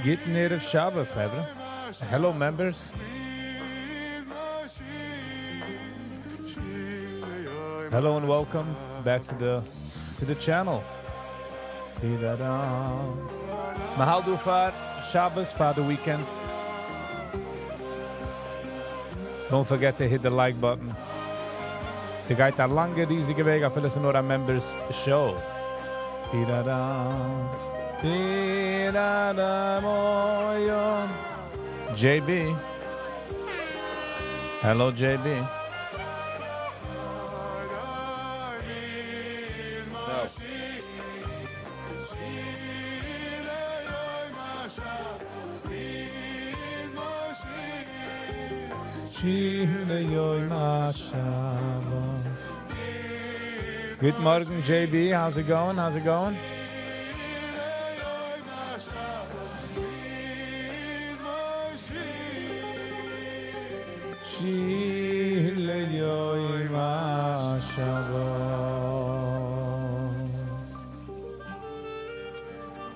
גוטן ערב שבת חברה. Hello members. Hello and welcome back to the to the channel. מ'האלט דא פאר שבת פאר די weekend. Don't forget to hit the like button. ס'גייט א לאנגע ריזיגע וועג אפילו ס'איז נאר א members show. JB. Hello JB. גוט מארגן JB, how's it going? How's it going?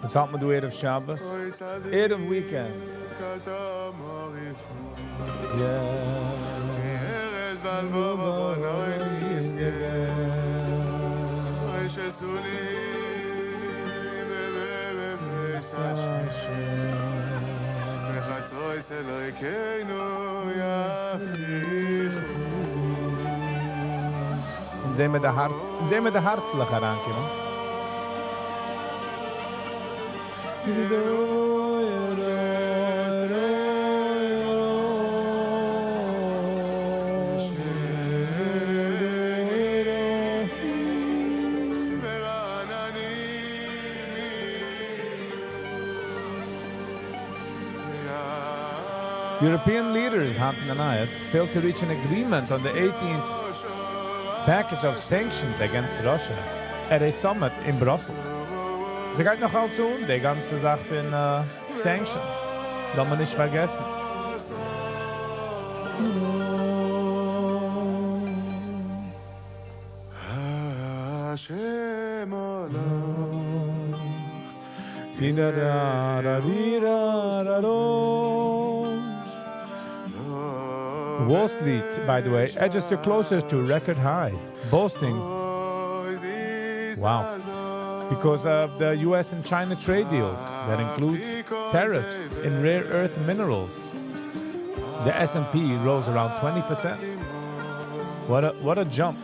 וואס האלט מען דא ערב שבת? ערב weekend. און זעהן מיר די הארץ, און זעהן מיר די הארצלעך אריינקומען. European leaders היינט אין די נייעס failed to reach an agreement on the eighteenth package of sanctions against Russia at a summit אין בראסעלס. ס'גייט נאך אלץ אן די גאנצע זאך פון sanctions, לאמיר נישט פארגעסן. Wall Street by the way edges to closer to record high, boasting wow because of the US and China trade deals that includes tariffs in rare earth minerals. The S&P rose around 20%. What a what a jump.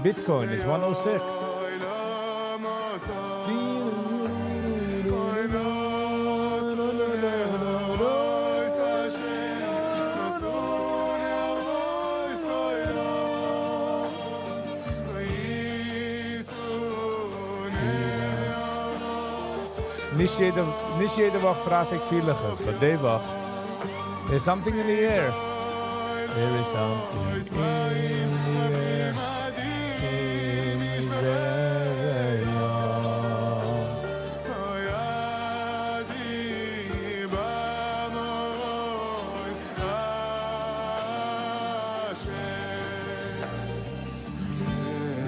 Bitcoin איז 106. נישט יעדע נישט יעדע וואך פרייטאג פיל איך עס, but די וואך there's something in the air. There is something in the air. In the air.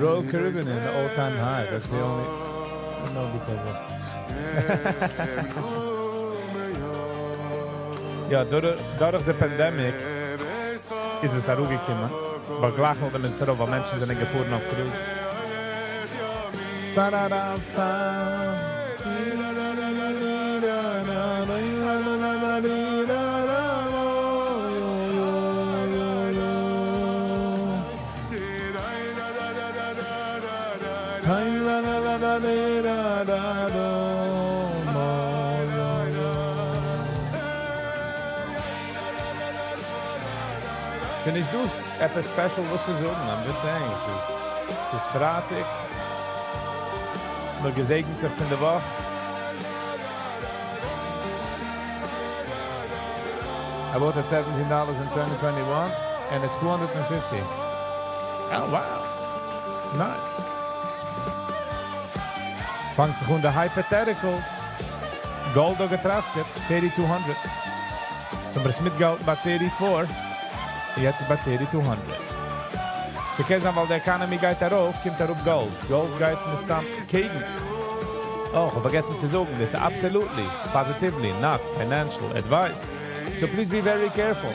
Royal Caribbean in all time high, that's the only, no because of. יא, דורך די pandemic איז עס אראפגעקומען, but גלייך נאכדעם איז עס ארויף ווייל מענטשן זענען געפארן אויף cruises. ס'איז נישט דא עפעס special וואס צו זאגן, I'm just saying, ס'איז ס'איז פרייטאג, מ'געזעגנט זיך פון די וואך. I bought at $17 in 2021 and it's 250. Oh wow. Nice. פאנגט זיך אן די hypotheticals. Gold האט געטראסקעט, 3200. אבער עס מיטגעהאלטן ביי 34. יעצט איז ביי 3200. ס'קען זיין ווייל די economy גייט ארויף, קומט אראפ gold. Gold גייט מסתם קעגן. Oh, איך האב פארגעסן צו זאגן, this is absolutely, positively not financial advice. So please be very careful.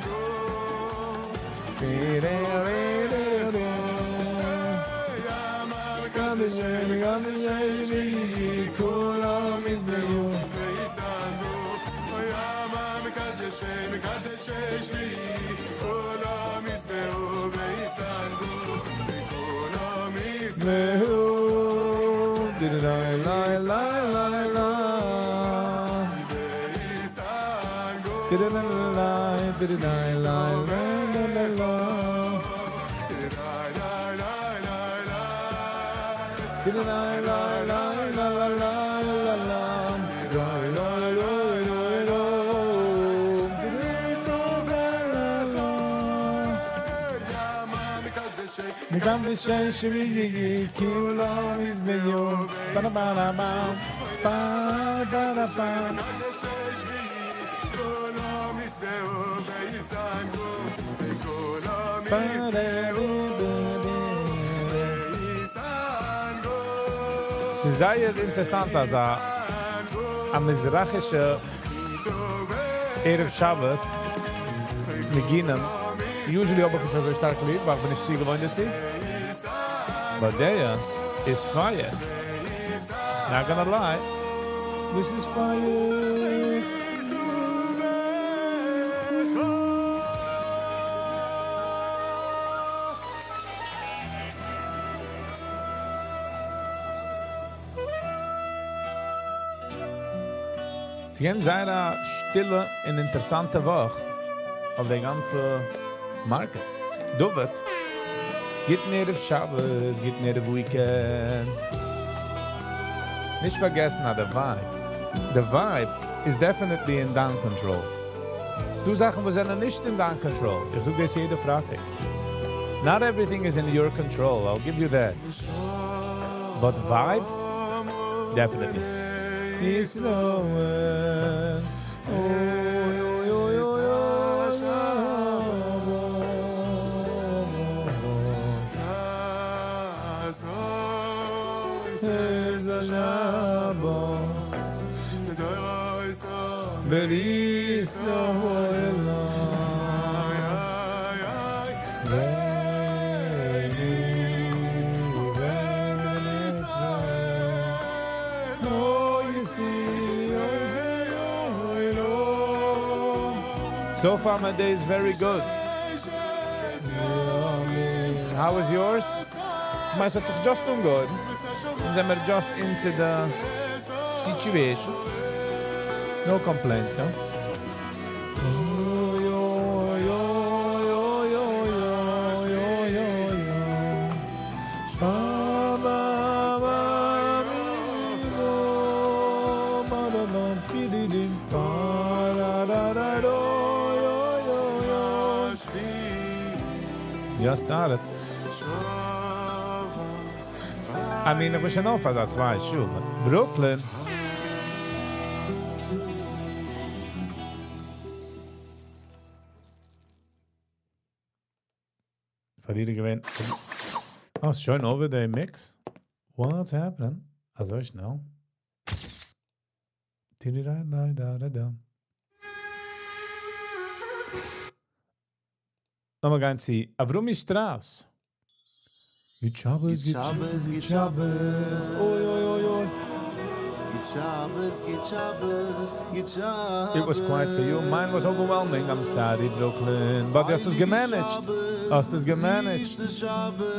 ס'איז זייער אינטערעסאנט אז א מזרחישע ערב שבת ניגונים, usually האב איך נישט אזוי שטארק ליב, ווייל איך בין נישט צוגעוואוינט דערצו, but דער איז fire. Not gonna lie, this is fire. ס'איז געווען זייער א שטילע און אינטערעסאנטע וואך אויף די גאנצע market. דוד, גוטן ערב שבת, גוטן ערב weekend. נישט פארגעסן אז די vibe, די vibe איז definitely אין דיין control. ס'דא זאכן וואס זענען נישט אין דיין control. איך זאג דאס יעדע פרייטאג. Not everything is in your control, I'll give you that. But vibe? Definitely. ישראל, אוי אוי אוי אוי אוי. So far my day is very good. How was yours? מיינס האט זיך just אנגעהויבן. אונז זעמיר just into the situation. No complaints, no? Oy, oy, oy, oy, oy, oy, oy, oy, oy. Ba, ba, ba, mi, bo, ba, ba, ba, fi, di, di, ba, da, da, da, do, oy, oy, oy. Just started. I mean, איך בין שוין אויף אזא צוויי שעה. Brooklyn. פאר דיר געווען. Oh, שוין over the mix? What's happening? אזוי שנעל. Ti-di-da-da-da-da-da. לאמיר גיין צו Avrumi Strauss. גוט שבת, גוט שבת, גוט גוט שבת. אוי, אוי, אוי, אוי. גוט שבת, גוט שבת, גוט שבת. It was quiet for you. Mine was overwhelming. I'm sorry, Brooklyn. But האסט עס גע managed. האסט עס גע managed.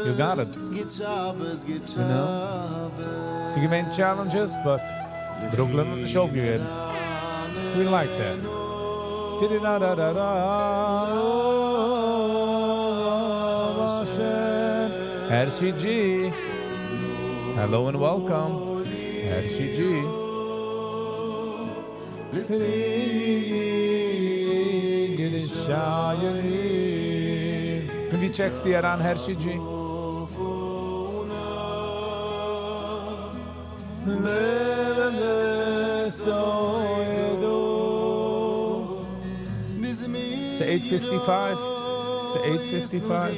You got it. גוט שבת, גוט You know? שבת. ס'איז געווען challenges, but Brooklyn האט נישט אויפגעגעבן. We like that. Ti-di-da-da-da-da. Hershey G. Hello and welcome. Hershey G. פון וואו check סטו אריין, Hershey G? It's 8:55. It's 8:55.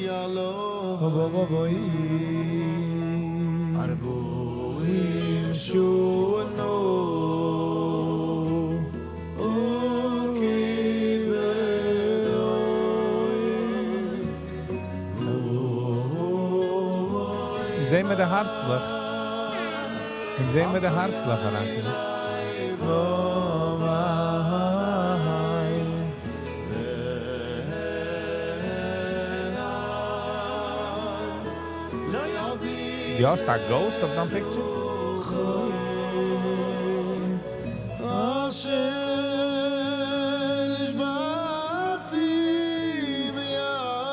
ארבעים שנה זעען מיר די הארצלעך. און זעען מיר די הארצלעך אריינקומען. דו האסט א ghost אויף דיין picture?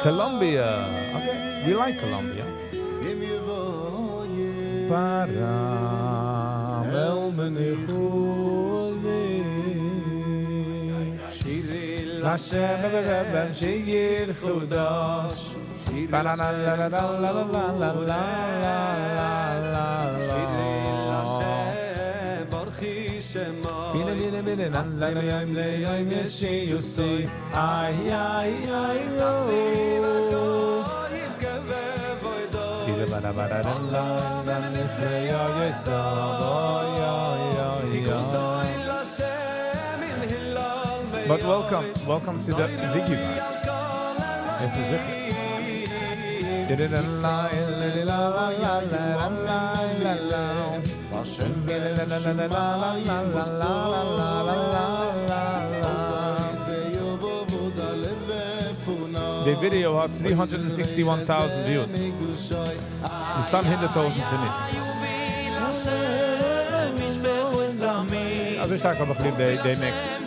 Colombia. Okay, we like Colombia. פאראן להשם שיר חדש But welcome, welcome to the Ziggy Vibes. עס איז זיכער. די video האט 361,000 views. מסתם 100,000 פון מיר. אזוי שטארק האב איך ליב די mix.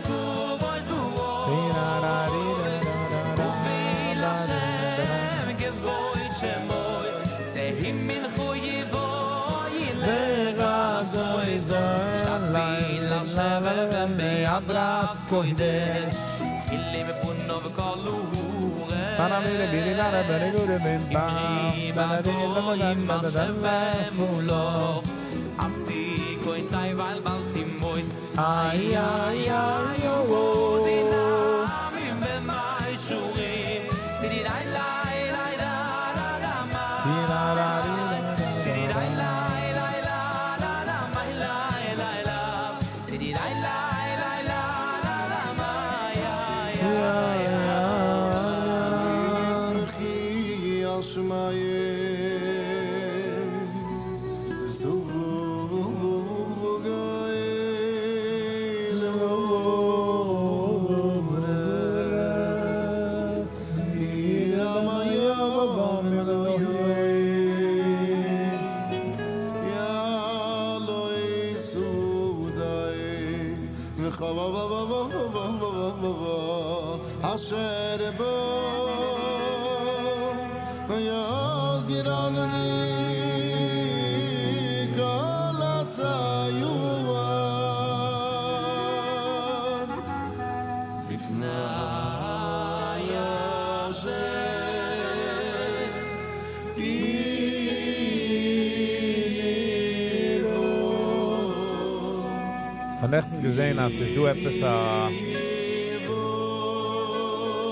כ'האב נעכטן געזען אז ס'איז דא עפעס א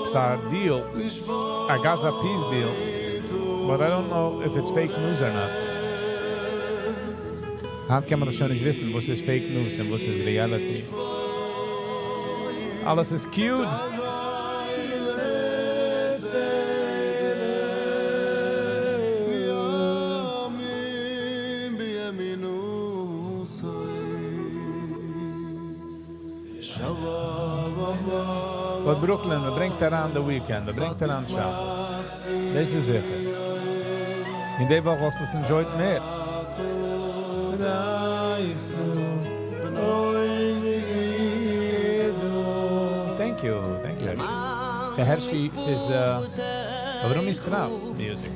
עפעס א deal, א Gaza peace deal, but I don't know if it's fake news or not. היינט קען מען דאס שוין נישט וויסן וואס איז fake news און וואס איז reality. אלעס איז cute. But Brooklyn, מען ברענגט אריין די weekend, מען ברענגט אריין שבת. דאס איז זיכער. אין די וואך האסטו עס enjoyed מער. Thank you, thank you Hershey. ס'איז Hershey, ס'איז Avrumi Strauss music.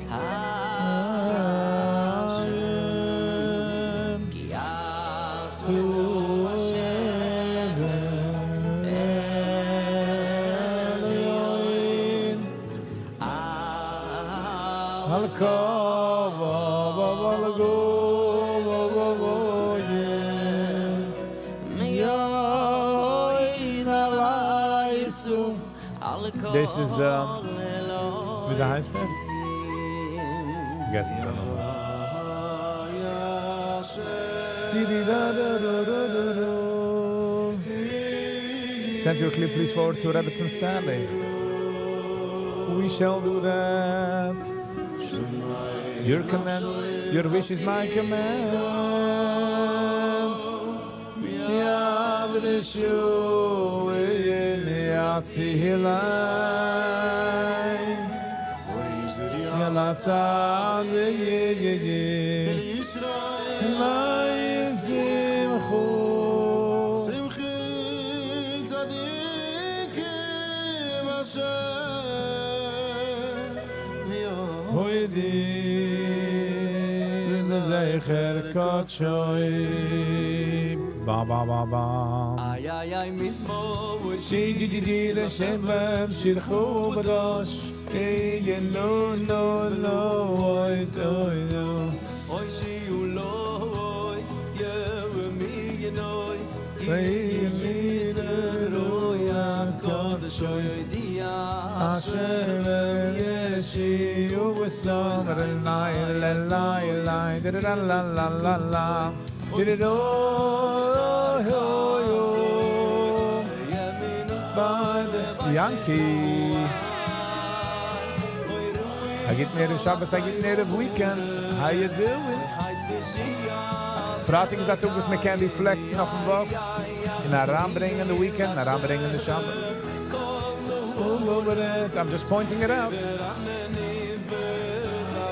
דאס איז, וויאזוי הייסט ער? פארגעסן זיין נאמען. Send your clip please forward to Rebbetzin Sally. We shall do that. Your command, your wish is my command. מיד רשו יצילי. יאללה צד י ישמחו שמחי צדיקים אשר הוידי לזכר קדשו ba ba ba ba איי איי איי מזמור שי די די די לשם שילחו בדוש איי נו נו נו אוי אוי אוי שיולוי ירמי ינוי קודש אוי דיה אשר ישיעו וסון לי לי לי לי לה לה לה לה לה דידו יו Yanky. א גוטן ערב שבת, א גוטן ערב weekend. How you doing? פרייטאג איז א טאג וואס מען קען reflect ן אויפן וואך. און אריינברענגען the weekend, אריינברענגען the שבת. I'm just pointing it out.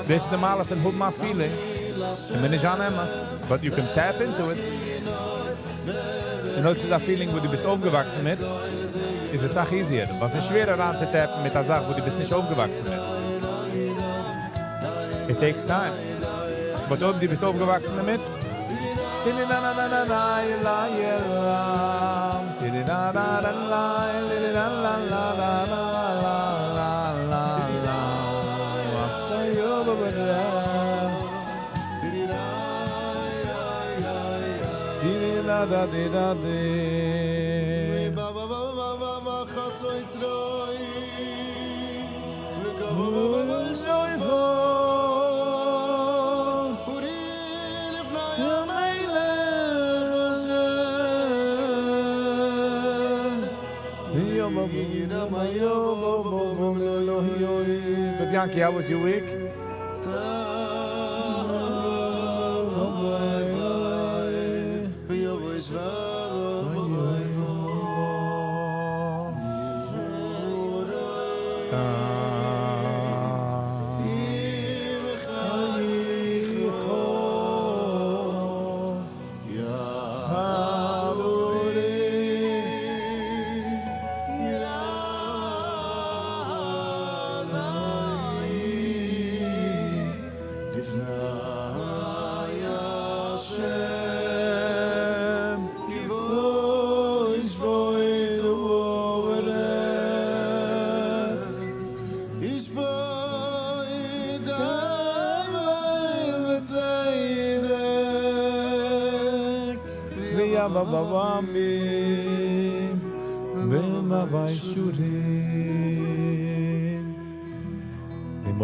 דאס איז די מעלה פון האבן א feeling. און מען איז אן אמת, but you can tap into it. און אויב ס'איז א feeling וואו דו ביסט אויפגעוואקסן מיט, איז עס אסאך easier. ווייל ס'איז שווער אריין צו tap ן מיט א זאך, וואו דו ביסט נישט אויפגעוואקסן מיט. It takes time. But אויב דו ביסט אויפגעוואקסן דערמיט, na na na na na la la la la la la la la la la la la la la la. Say over there. Da da da da da. ba ba ba ba ba ba חצות רוי אורי לפני המלך אשר But Yanky, how was your week?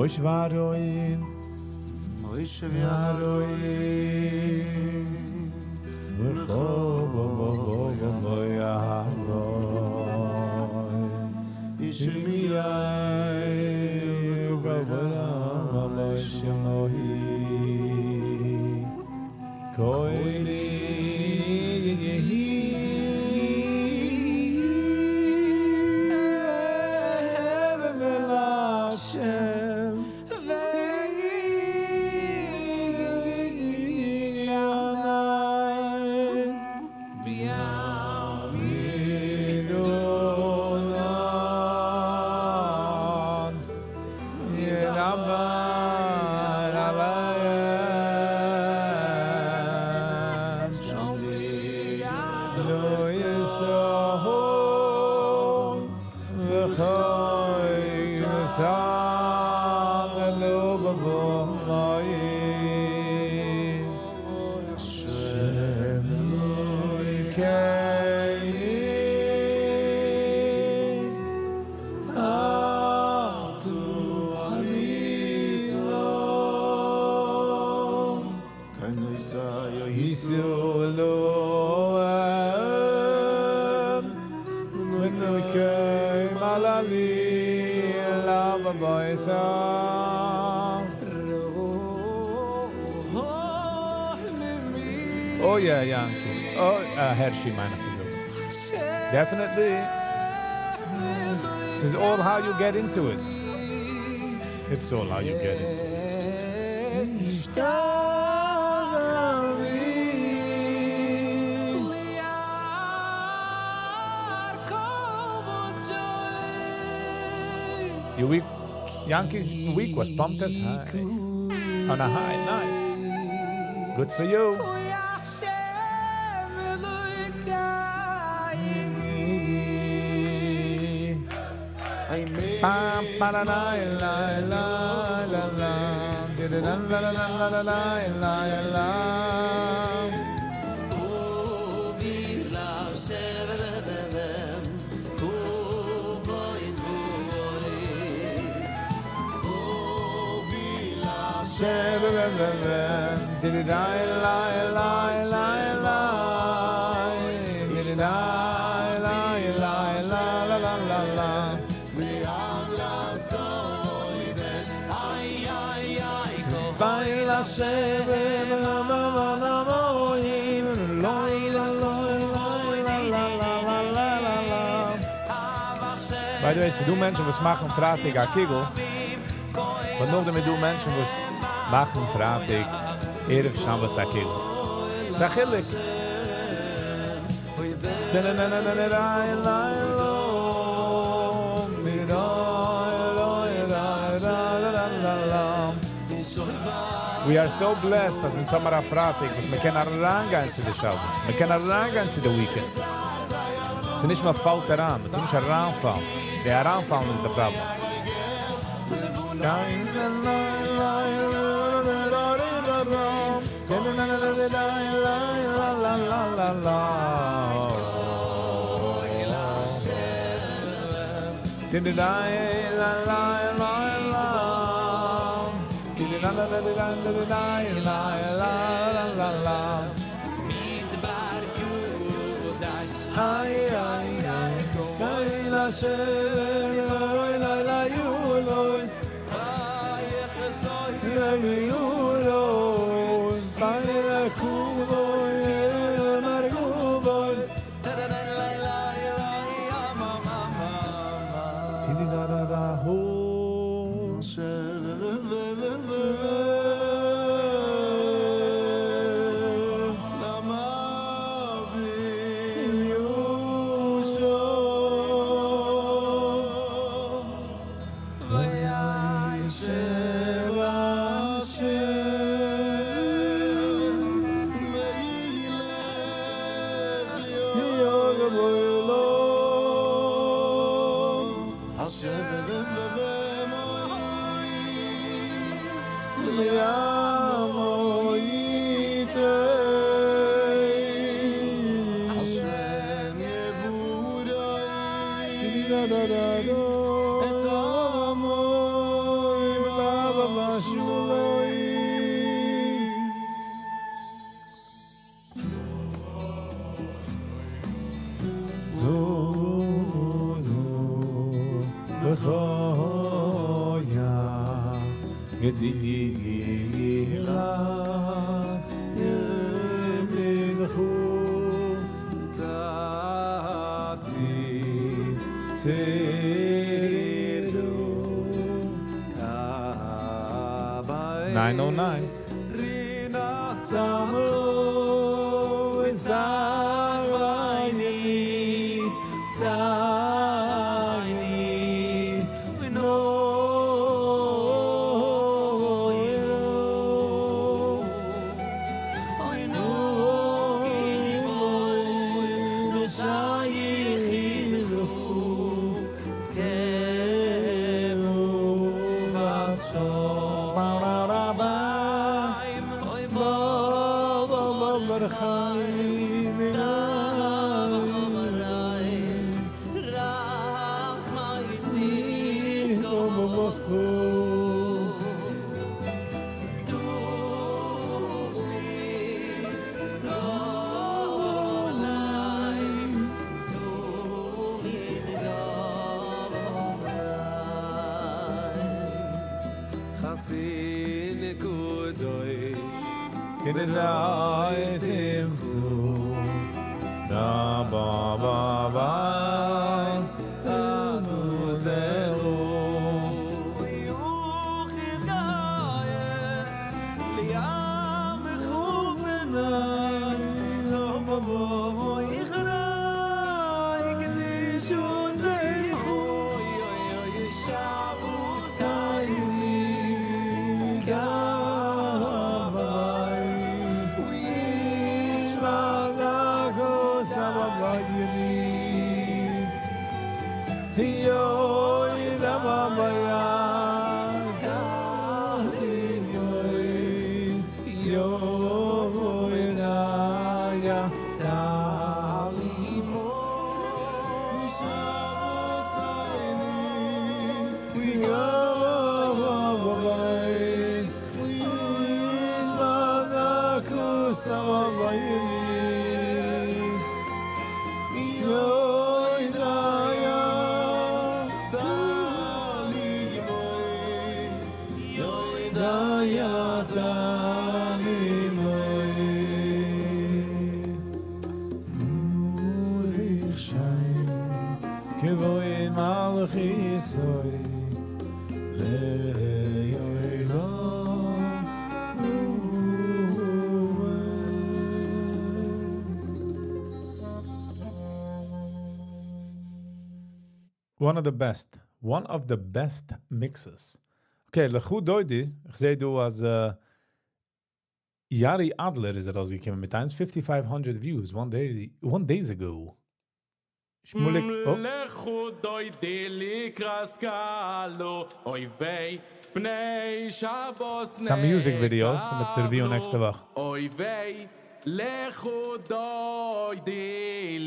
מויש ווארוין מויש ווארוין וחוב בו איש מי Oh yeah, Yankee. Oh, Hershey מיין איך צו זאגן. Definitely. This is all how you get into it. It's all how you get into it. Your week, Yankees week was pumped as high. On a high, nice. Good for you. Pam, pa, la, la, la, la, la, la. Di, di, la, la, la, la, la, la, la, la, la. By the way, ס'דא מענטשן וואס מאכן פרייטאג א קיגל, און נאכדעם איז דא מענטשן וואס מאכן פרייטאג ערב שבת א קיגל. ס'איז א חילוק. We are so blessed אז אונז האמיר א פרייטאג וואס מען קען אריינגיין צו די שבת, מען קען אריינגיין צו די weekend. ס'איז נישט מען פאלט אריין, מען טאר נישט אריינפאלן. די אריינפאלן איז די פראבלעם. 909. עשין קדוש כדאי שמחו da ba ba ba לנו זהו One of the best. One of the best mixes. Okay, לכה דודי, איך זע דא אז Yari Adler איז ארויסגעקומען מיט איינס 5500 views one days ago. שמוליק, oh. לכה דודי לקראת כלה, אוי וויי, פני שבת Some music videos, מיט review נעקסטע וואך. אוי וויי, לכה דודי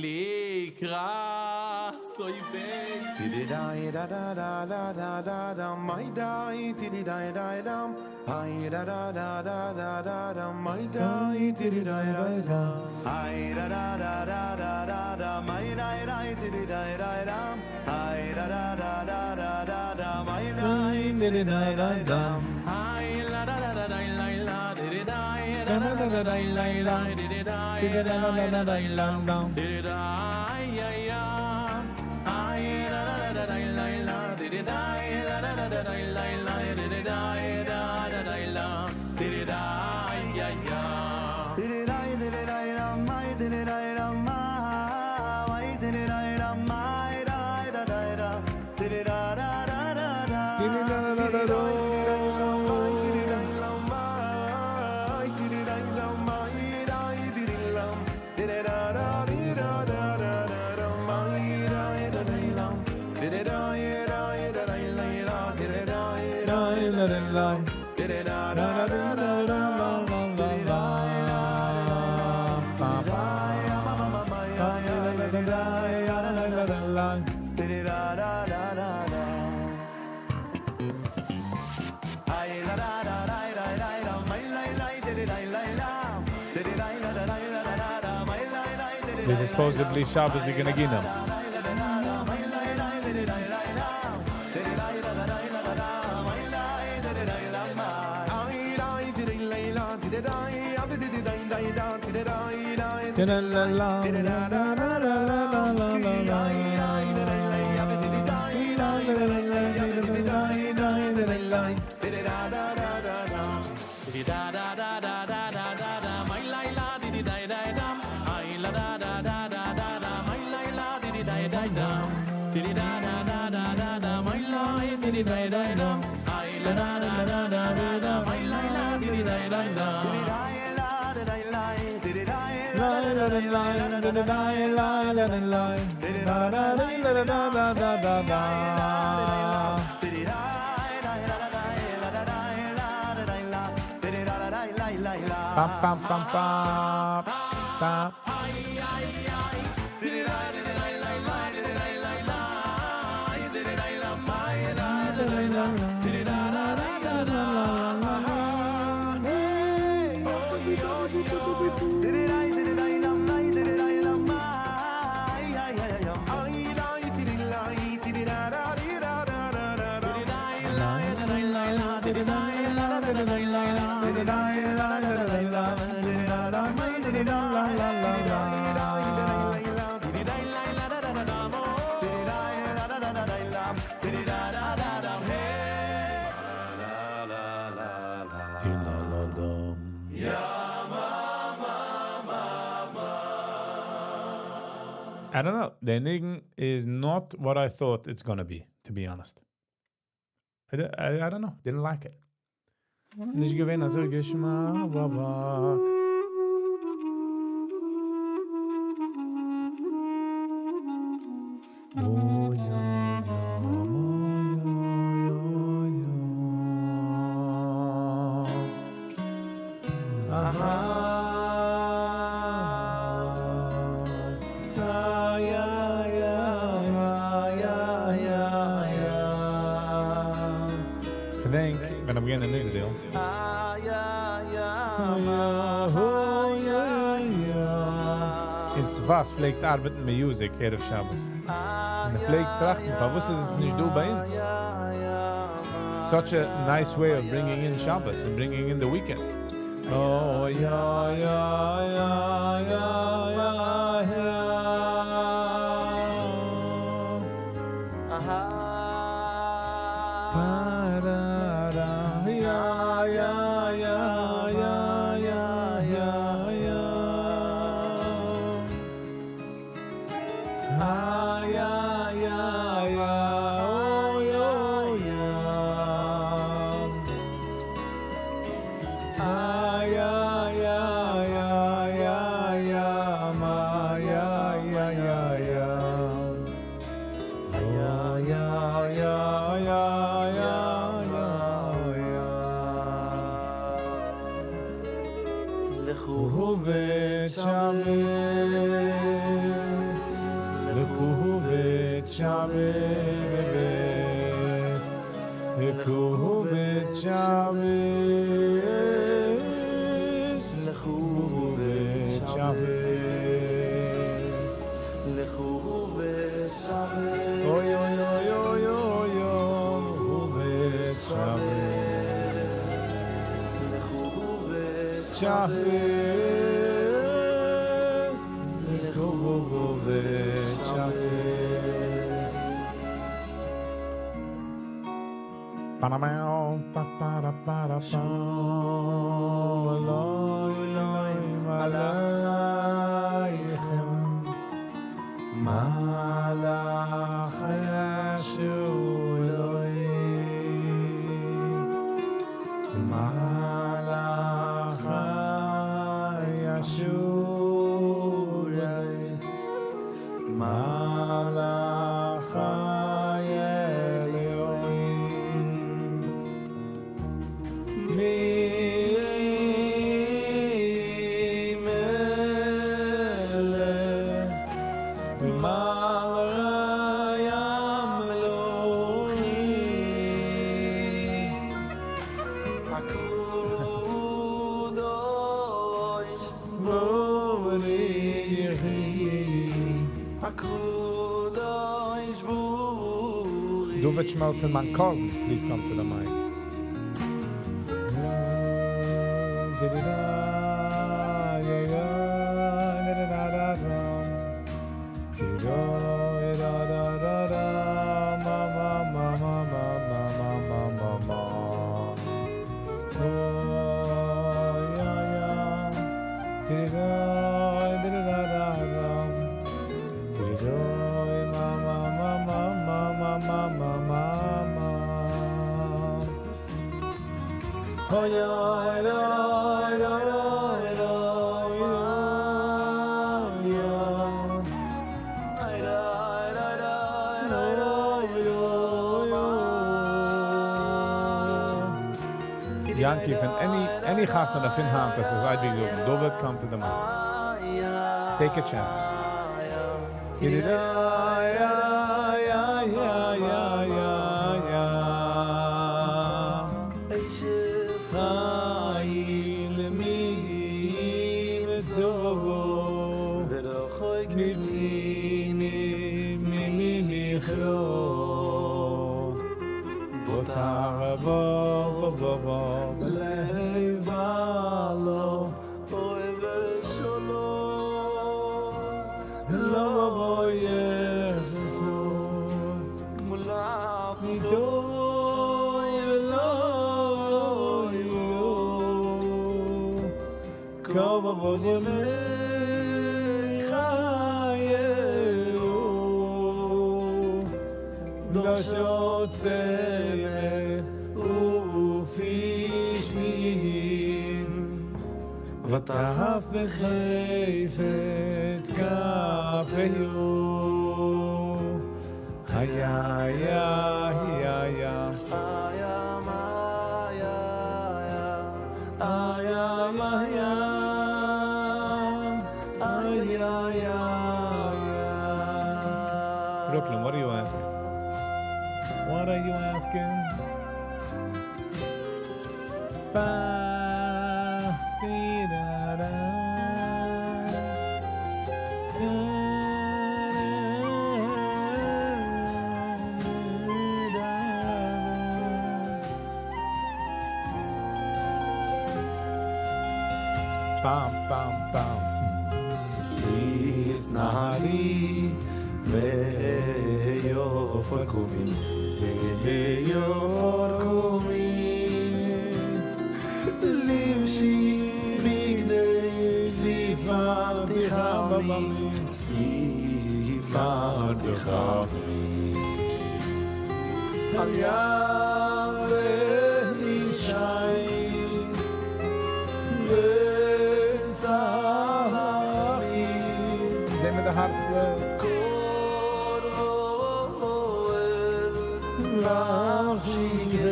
לקראת, אוי וויי. Ti-di-dai da da da da da da da my dai ti-di-dai dai dam ai da da da da da da da my dai ti-di-dai dai dam Ay da da da da da da da my dai dai di di dai dai dam Ay da da da da da da da my dai di di dai dai dam Ay la da da da dai lai la di di dai da da da da dai lai la di di dai da da da dai la di di dai ya ya ay da da da dai lai la di di dai da da da dai lai la di di dai da da dai la di di dai ya ya Di di dai di di dai dam my di di dai dam my di di dai dam my dai da dai da di di da da da da da Di di da da da da. Ti di dai lam mai ti di dai lam mai dai di di lam di di da da di da da da da da mai dai da dai lam di di dai dai da dai lai la di di dai Dai la la la. di di da da da da da di di dai da Pa, pa. Dai La la la la la la la. Di di da da da da da Ay la da da dai dai dai da mai lai lai di di dai lai la di di dai la da dai la da da da mai lai lai di di This is supposedly Shabbos the ניגונים. Mai lai lai di di dai lai la di di dai da da dai la da da mai lai di di dai la mai Ai dai di di lai la di di dai di di di dai dai da di di dai dai La la la di di da da da da da la la la la. Ai dai dai lai di di dai dai dai lai di di dai dai dai lai di di da da da da da Di di da da da da da da da da mai lai la di di dai dai dam ai la da da da da da da mai lai la di di dai dai dam di di da da da da da da mai lai di di dai dai dam ai la da da da da da da mai lai la di di dai dai dam Di di dai la da dai lai di di dai La la la la la la la la la la la. La la la la la la la la la. Di di dai dai la da dai la da dai la da dai la di di da da dai lai lai la Pam pam pam pam. Pam. Di di dai di di dai lai lai di di dai lai lai di di dai la mai la da dai la di di da da da da da Hey. Di di dai di di dai la mai di di dai la mai ai ai ai Ai dai di di lai di di da da di da da da da da Di di dai lai da dai lai la di di dai I don't know. The ניגון is not what I thought it's gonna be, to be honest. I don't know. Didn't like it. נישט געווען אזוי געשמאק. Oh, ja, ja, ja, ja, ja. Aha. Ja, ja, ja, ja, ja, ja. איך געדענק, ווען איך בין אין Israel. Ah, ja, ja, Ja, ja, ja. אין צפת פלעגט ארבעטן music ערב שבת. און איך פלעג טראכטן, פארוואס איז עס נישט דא ביי אונז? Such a nice way of bringing in Shabbos and bringing in the weekend. Oh, ja. Aha. Pa-ra-ra, ja. Ah, ja, oh, ja. Ah, ja, ma, ja. Ja. לכו ובית לכו ובית שבת, לכו ובית שבת, לכו ובית שבת. לכו ובית שבת. אוי אוי אוי אוי אוי אוי ובית שבת. לכו ובית שבת, לכו ובית שבת. Ba-da-bow, ba-ba-da-ba-da-ba. שלום עליכם. מלאכי השלום. מלאכי השרת. מלאכי עליון. מי מלך מלכי המלכים. הקדוש ברוך הקדוש ברוך David Schmelzer, my cousin, please come to the mic. Oh, yeah, la, la, la, la, la, yeah. Ay, la, la, la, la, la, la, Yanky, פון any חתונה פון היינט, דאס איז אייביג אזוי. David, come to the mic. Take a chance. Ja, ja. אשת חיל מי ימצא ורחוק מפנינים ממכרו בוטח בו בו בו בו לבלו אוהב שלום לא יחסור גמולת ולא יהיו כבוד ימי חייך. ותעש בחפץ כפיו היה היה היה היה מה היה היה מה היה היה היה Brooklyn, what are you asking? What are you asking? Ba, di, da, da. Da, da, da. Bam, bam, bam. נהרי ויופר קומים ויופר קומים לבשי בגדי ספרתי חמי ספרתי חמי על ים ונשי וסחמי זעען מיר די הארץ. כל אוהל נפשי גאו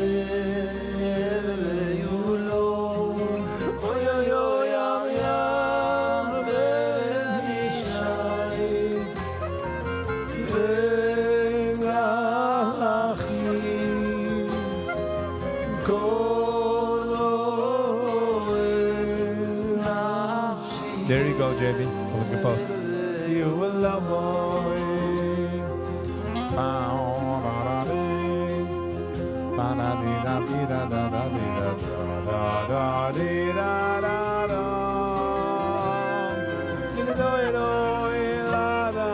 אוי אוי אוי ים ים ונשי וסלחני כל אוהל נפשי There you go, JB. I was gonna post. You will love boy. Ba, da, da, dee. Ba, da, dee, da, dee, da, da, da, dee, da, da, da, da, dee, da, da, da. Dee, do, do, la, da,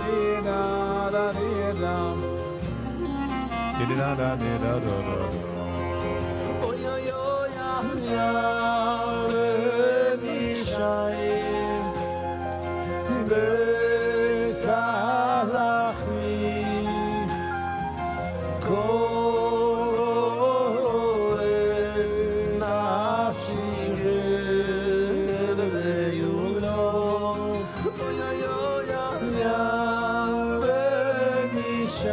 dee, da, da, dee, da. Dee, da, da, dee, da, da, da, da. אוי אוי אוי ים ים ונשי וסלחני כל אוהל נפשי גאו אוי אוי אוי ים ים ונשי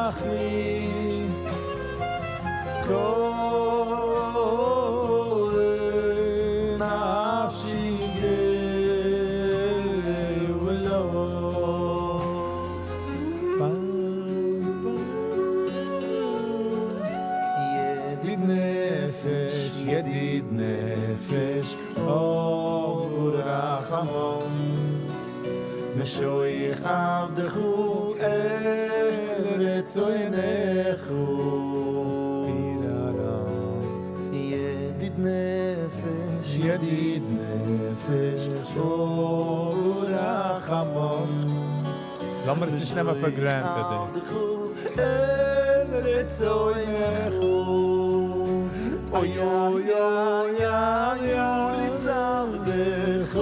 וסלחני כל נפשי גאו Bam, bam. ידיד נפש, ידיד נפש, אב ורחמם. משוח עבדך אל רצונך. ידיד נפש, ידיד נפש, אב ורחמם. לאמיר עס נישט נעמען for granted. דאס. אל רצונך. אוי אוי אוי אוי יוריץ עבדך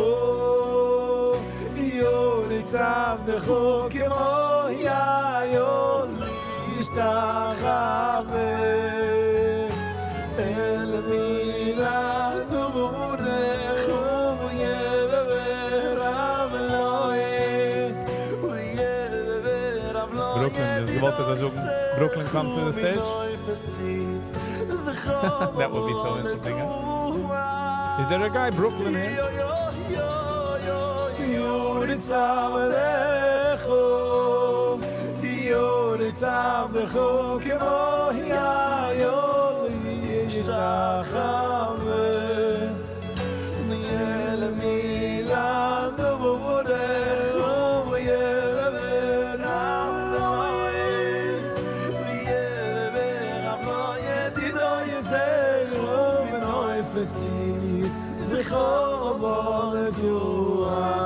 יוריץ עבדך כמו יאיון ישתחווה אל מילת דבורך וירא רב אלוהי וירא רב אלוהי Brooklyn, דאס געוואלט ער זאגן. Brooklyn come to the stage? That would be so interesting. Huh? Is there a guy Brooklyn here? יוריץ עבדך יוריץ עבדך כמו יאיון ישתחווה אל מילת דבורך וירא רב אלוהי וירא רב לא ידידו יזכו מנוי פסי וכל תואר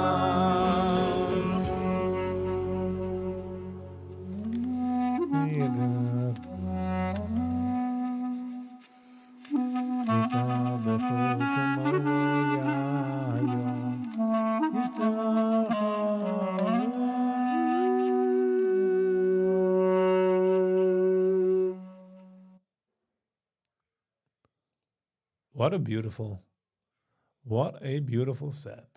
What a beautiful, what a beautiful set.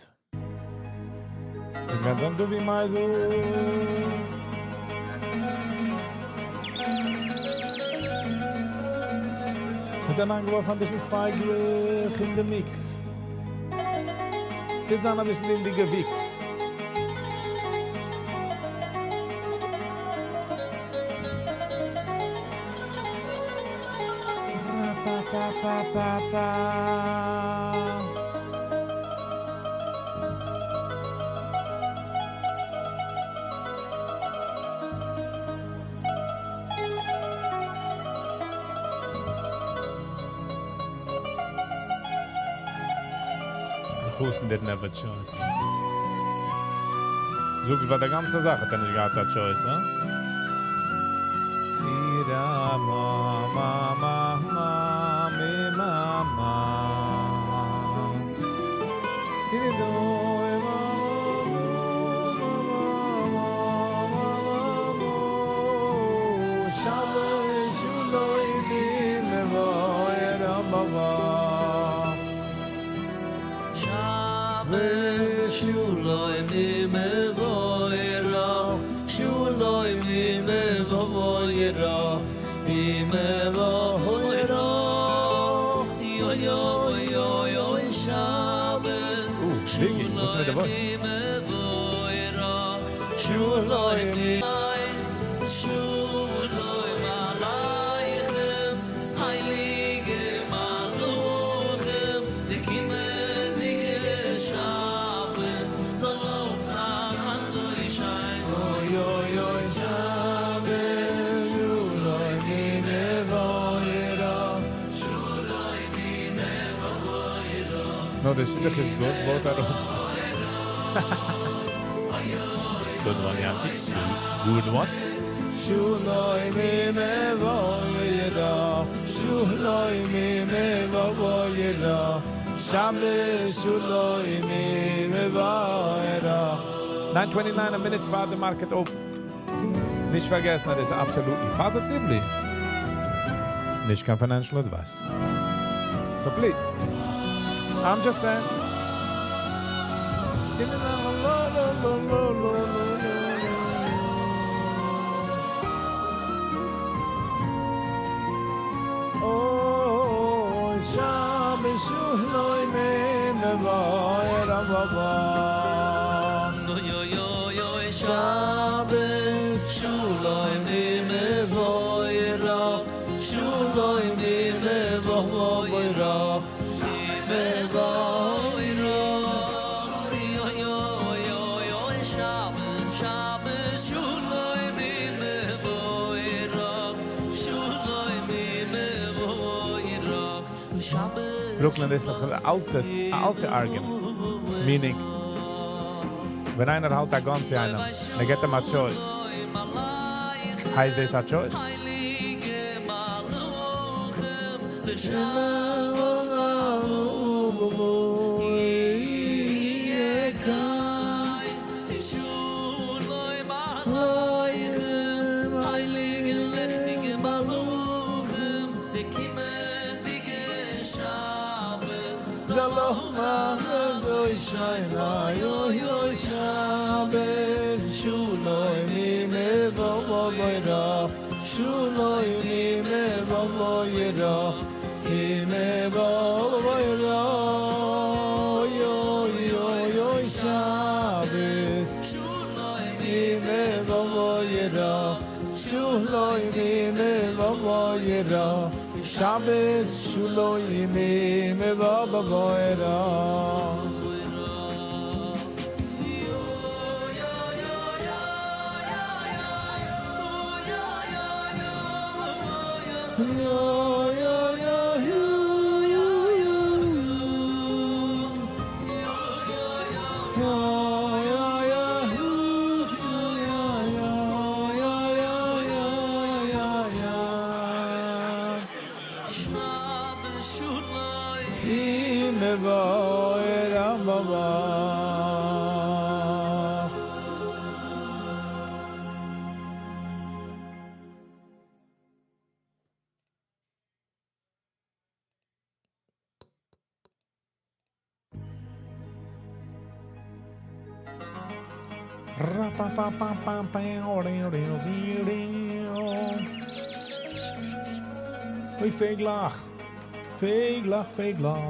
עס גייט זיין דא ווי מייזל. מיט אן אנגעווארפן א ביסל פייגלעך אין די mix. ס'וועט זיין א ביסל אין די געוויקס. Pa, pa, pa, pa, pa. The חתן didn't have a choice. זאגסט ביי דער גאנצע זאך האט ער נישט געהאט א choice, הא? Ira ma ma ma ma mi ma ma. Ti do ma ma ma ma ma ma. Shabbos shuloi mi me vo era ma ma. Shabbos shuloi mi me vo era. Shuloi mi me vo era. Mi me vo era. Yo yo yo yo Shabbos. Ooh, Biggie, what's with the voice? mi me vo era. Shuloi mi Shuloi malaichem, heilige maluchem, die kiemendige Shabbos, soll auf sein so schein. Oy oy oy Shabbos, shuloi mi me vo era. Shuloi mi me vo era. No, the shidduch is good, both are Good one, Yanti. Good one. Shuloi mi me vo era. Shuloi mi me vo era. Shabbos shuloi mi me vo era. 9:29 a minute פאר the market open. נישט פארגעסן, דאס איז absolutely positively נישט קיין financial advice. So please, I'm just saying. Oh, Shabbos shuloi me me vo era va va. No yo yo yo Shabbos shuloi mi me vo era. Shuloi mi me vo era. Mi me vo era. Yo yo yo yo Shabbos Shabbos shuloi mi me vo era. Shuloi mi me vo era. Shabbos Brooklyn איז נאך אן אלטע, אלטע argument. Meaning, ווען איינער האלט א gun צו איינעם, ער גיט אים א choice. הייסט דאס א choice? Heilige Maluchem, the Shabbos Shuloi Malaichem, heilige lichtige Maluchem, die kiemendige Shabbos, זאל אויף זיין אזוי שיין, אוי אוי Shabbos, shuloi mi me vo vo ra, shuloi mi me vo vo ra, mi me vo vo ra, oy oy oy oy Shabbos, Shuloi mi me vo vo ra, shuloi mi me vo vo ra, Shabbos shuloi mi me vo vo ra. Yo yo yo yo yo yo yo yo yo yo yo yo yo yo. Shabbos Shuloi Mi me vo era ma ma. אוי פייגלעך, פייגלעך, פייגלעך.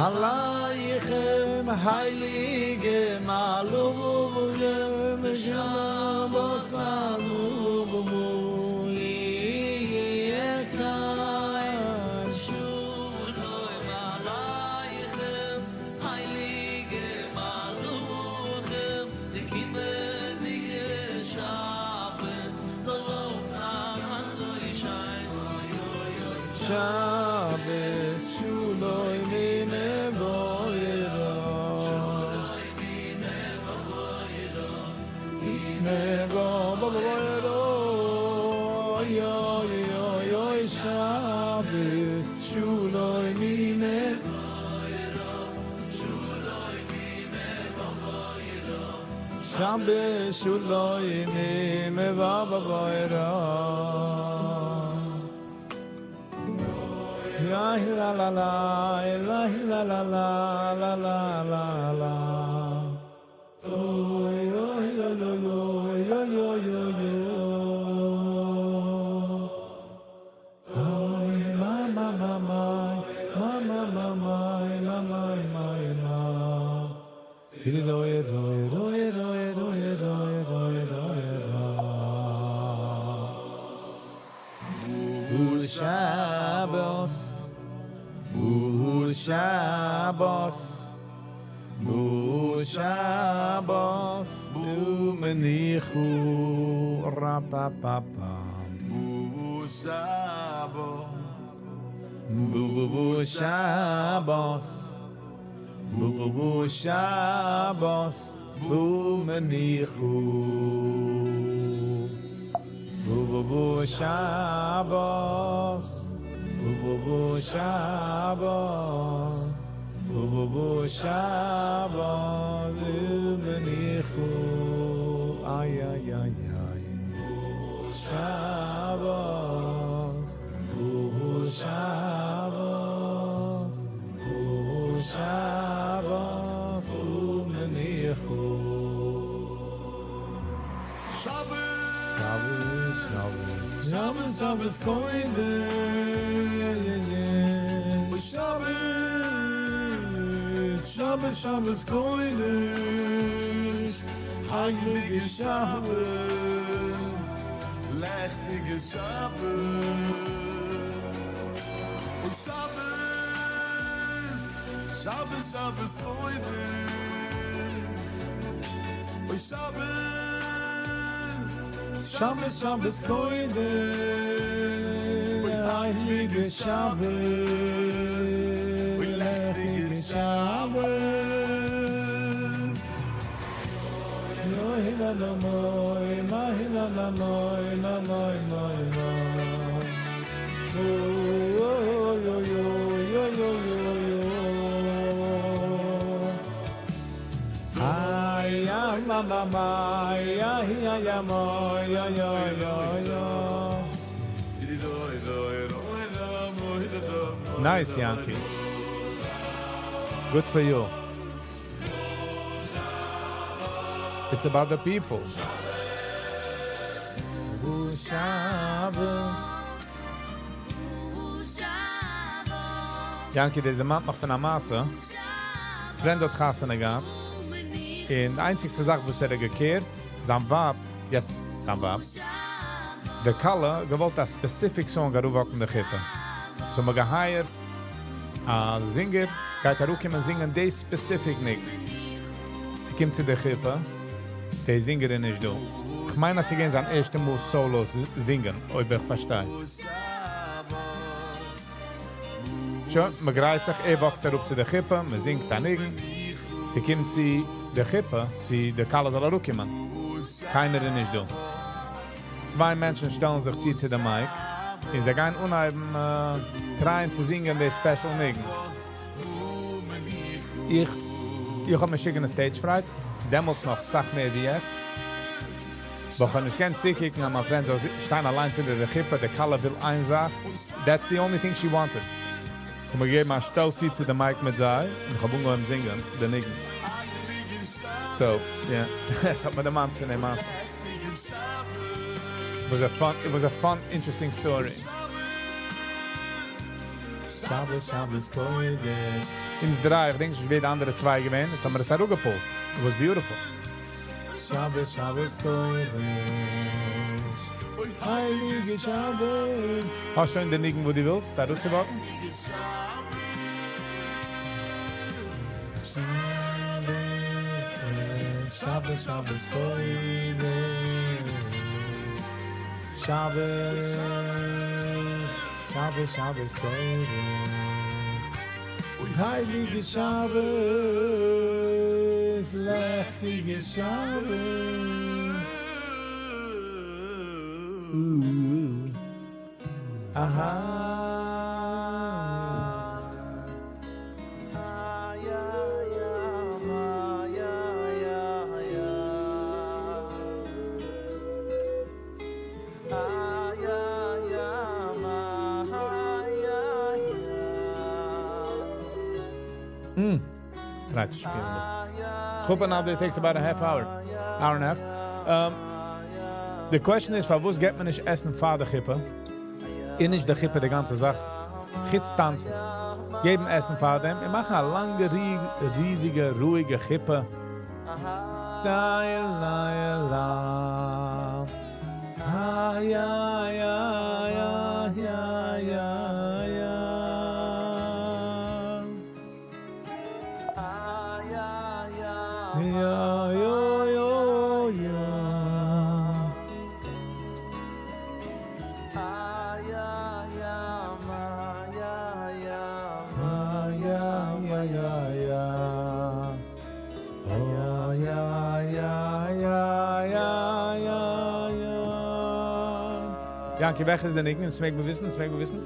עליכם הייליגע מלוכים ושבת עלו שלום עליכם הייליגע מלוכים די קומענדיגע שבת זאל אויך זיין אזוי שיין שבת שלום שבת שלום מבוירה La la la la la la la la la la la la Oy oy lo lo lo yo yo yo yo Oy ma ma ma ma ma ma ma ma ma ma ma ma Di do do do do do do do do do Shabbos Bu Shabbos Bu Shabbos Bu Menichu Ra pa pa pa Bu Shabbos Bu Bu Shabbos Bu Bu Shabbos Bu Menichu Bu Bu Bu Shabbos Bu Bu Bu Shabbos Bu Bu Bu Shabbos Menichu Ay ay ay ay Shabbos Bu Shabbos Bu Shabbos Menichu Shabbos Shabbos Shabbos Shabbos Shabbos Kodesh Oy Shabbos Shabbos Shabbos Kodesh Heilige Shabbos Lechtige Shabbos Oy Shabbos Shabbos Shabbos Kodesh Oy Shabbos Shabbos Shabbos Kodesh Oy Heilige Shabbos Oy Lechtige Shabbos Loy la la moy, ma la la moy, la moy moy moy. Oh oh yo yo yo yo yo yo. מא מא יא יא יא מא יא יא יא יא. Nice, Yankee. Good for you. It's about the people. Yankee, דאס דערמאנט מיך פון א מעשה. Friend האט חתונה געהאט. און די איינציגסטע זאך וואס ער האט גע care ט, זיין ווייב, יעצט זיין ווייב, די כלה, געוואלט א specific song אראפ walk ן די חופה. So מ'האט גע hire ט א singer, גייט אראפקומען זינגען די specific ניגון. ס'קומט צו די חופה, די singer איז נישט דא. איך מיין אז ס'געווען זיין ערשטע מאל solo זינגען, אויב איך פארשטיי. שוין, מ'גרייט זיך, ער walk ט אראפ צו די חופה, מ'זינגט א ניגון. ס'קומט צו די חופה, צו די כלה זאל אראפקומען. קיינער איז נישט דא. צוויי מענטשן שטעלן זיך צו צו די mic, און זיי גייען אנהייבן try ען צו זינגען די special ניגון. איך איך האב משוגענע stage fright, דעמאלטס נאך סאך מער ווי יעצט. אבער איך האב נישט געקענט צוקוקן אז מיין friend זאל שטיין אליינס אונטער די חופה, די כלה וויל איין זאך, that's the only thing she wanted. איך האב מיר געגעבן א שטעל צו צו די mic מיט זיי, און איך האב אנגעהויבן זינגען די ניגון. So, yeah, עס האט מיר דערמאנט פון די מעשה. It was a fun, it was a fun, interesting story. שבת שבת קודש. אונז דריי, איך דענק נישט ווער די אנדערע צוויי געווען, יעצט האבן מיר עס אראפגע pull ט. It was beautiful. שבת שבת קודש. הייליגע שבת. האסט שוין די ניגון וואס דו ווילסט אראפצו walk ן? שבת שבת קודש. שבת שבת שבת קודש. הייליגע שבת, לעכטיגע שבת. אהא. Try צו שפילן. חופה update takes about a half hour. Hour and a half. The question is, פארוואס געבט מען נישט עסן פאר די חופה? און נישט די חופה די גאנצע זאך. חוץ טאנצן. געבן עסן פאר דעם און מאכן א לאנגע, ריזיגע, רואיגע חופה. דיי ליי לא. איי איי איי איי איי איי איי. יא יא יא יא. יא יא יא. Oh יא יא יא יא יא יא. Yanky, וועלכע איז די ניגון? עס מעג מען וויסן, עס מעג מען וויסן.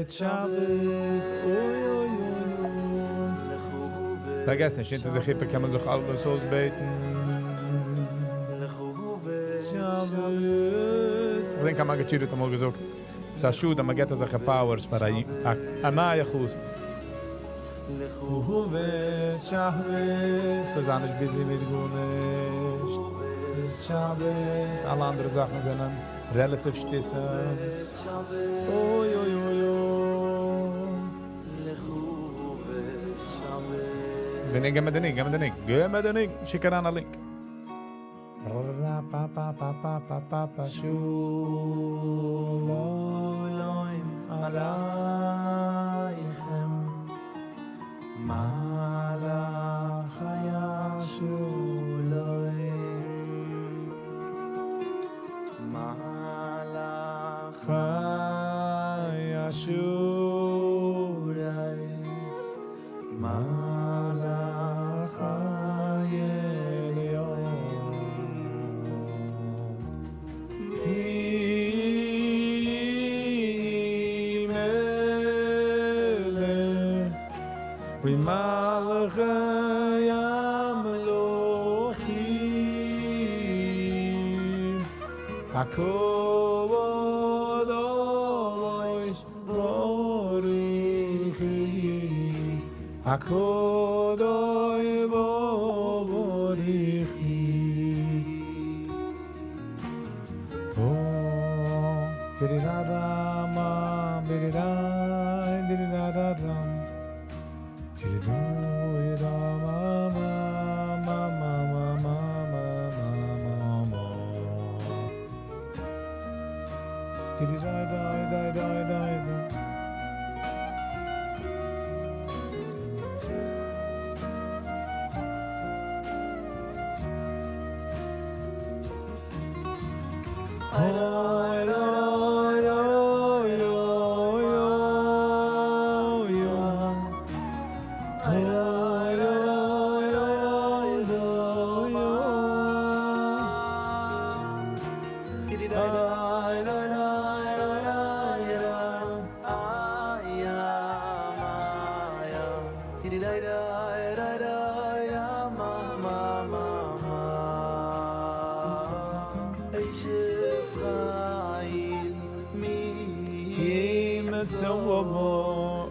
שבת, אוי אוי אוי אוי. פארגעס נישט, אונטער די חופה קען מען זיך אלעס אויסבעטן. שבת. איך דענק א מגיד שיעור האט אמאל געזאגט, ס'איז א שאד אז מען געבט אזעלכע powers פאר א נייע חתן. שבת, זאל זיין נישט busy מיט גארנישט. שבת, אלע אנדערע זאכן זענען relative שטותים. אוי אוי אוי אוי. ווען איך גיב מיר די ניגון, גיב מיר די ניגון, גיב מיר די ניגון, שיק אריין א link. רא פא פא פא פא פא פא פא שלום עליכם מלאכי השלום מלאכי השרת מלאכי עליון כי מלך ומלכי המלכים. הקדוש ברוך הוא הקדוש ברוך הוא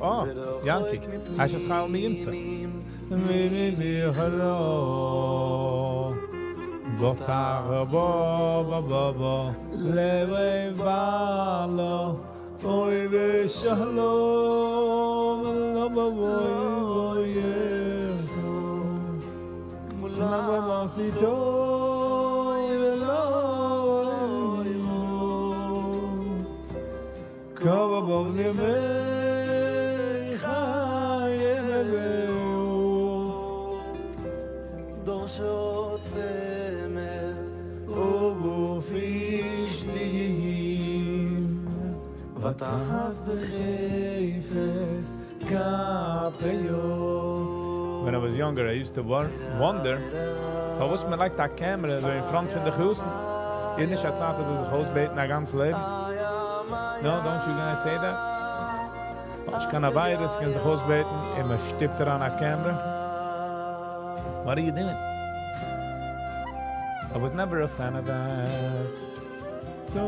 אה, יאנקי, אשת חיל מי ימצא. מי מי מי הלא. בוטח בו בו בו בו לבלה אוי ושלום לא בו בו יסו מולה סיתו When I was younger, I used to wonder, פארוואס מען לייגט א camera אזוי אין front פון די הויזן? איז נישט א צייט אז זיך אויסבעטן א גאנץ לעבן? No, don't you guys say that? נישט קיין עבירות, קען זיך אויסבעטן, און מען שטופט אריין א camera. What are you doing? I was never a fan of that. Do,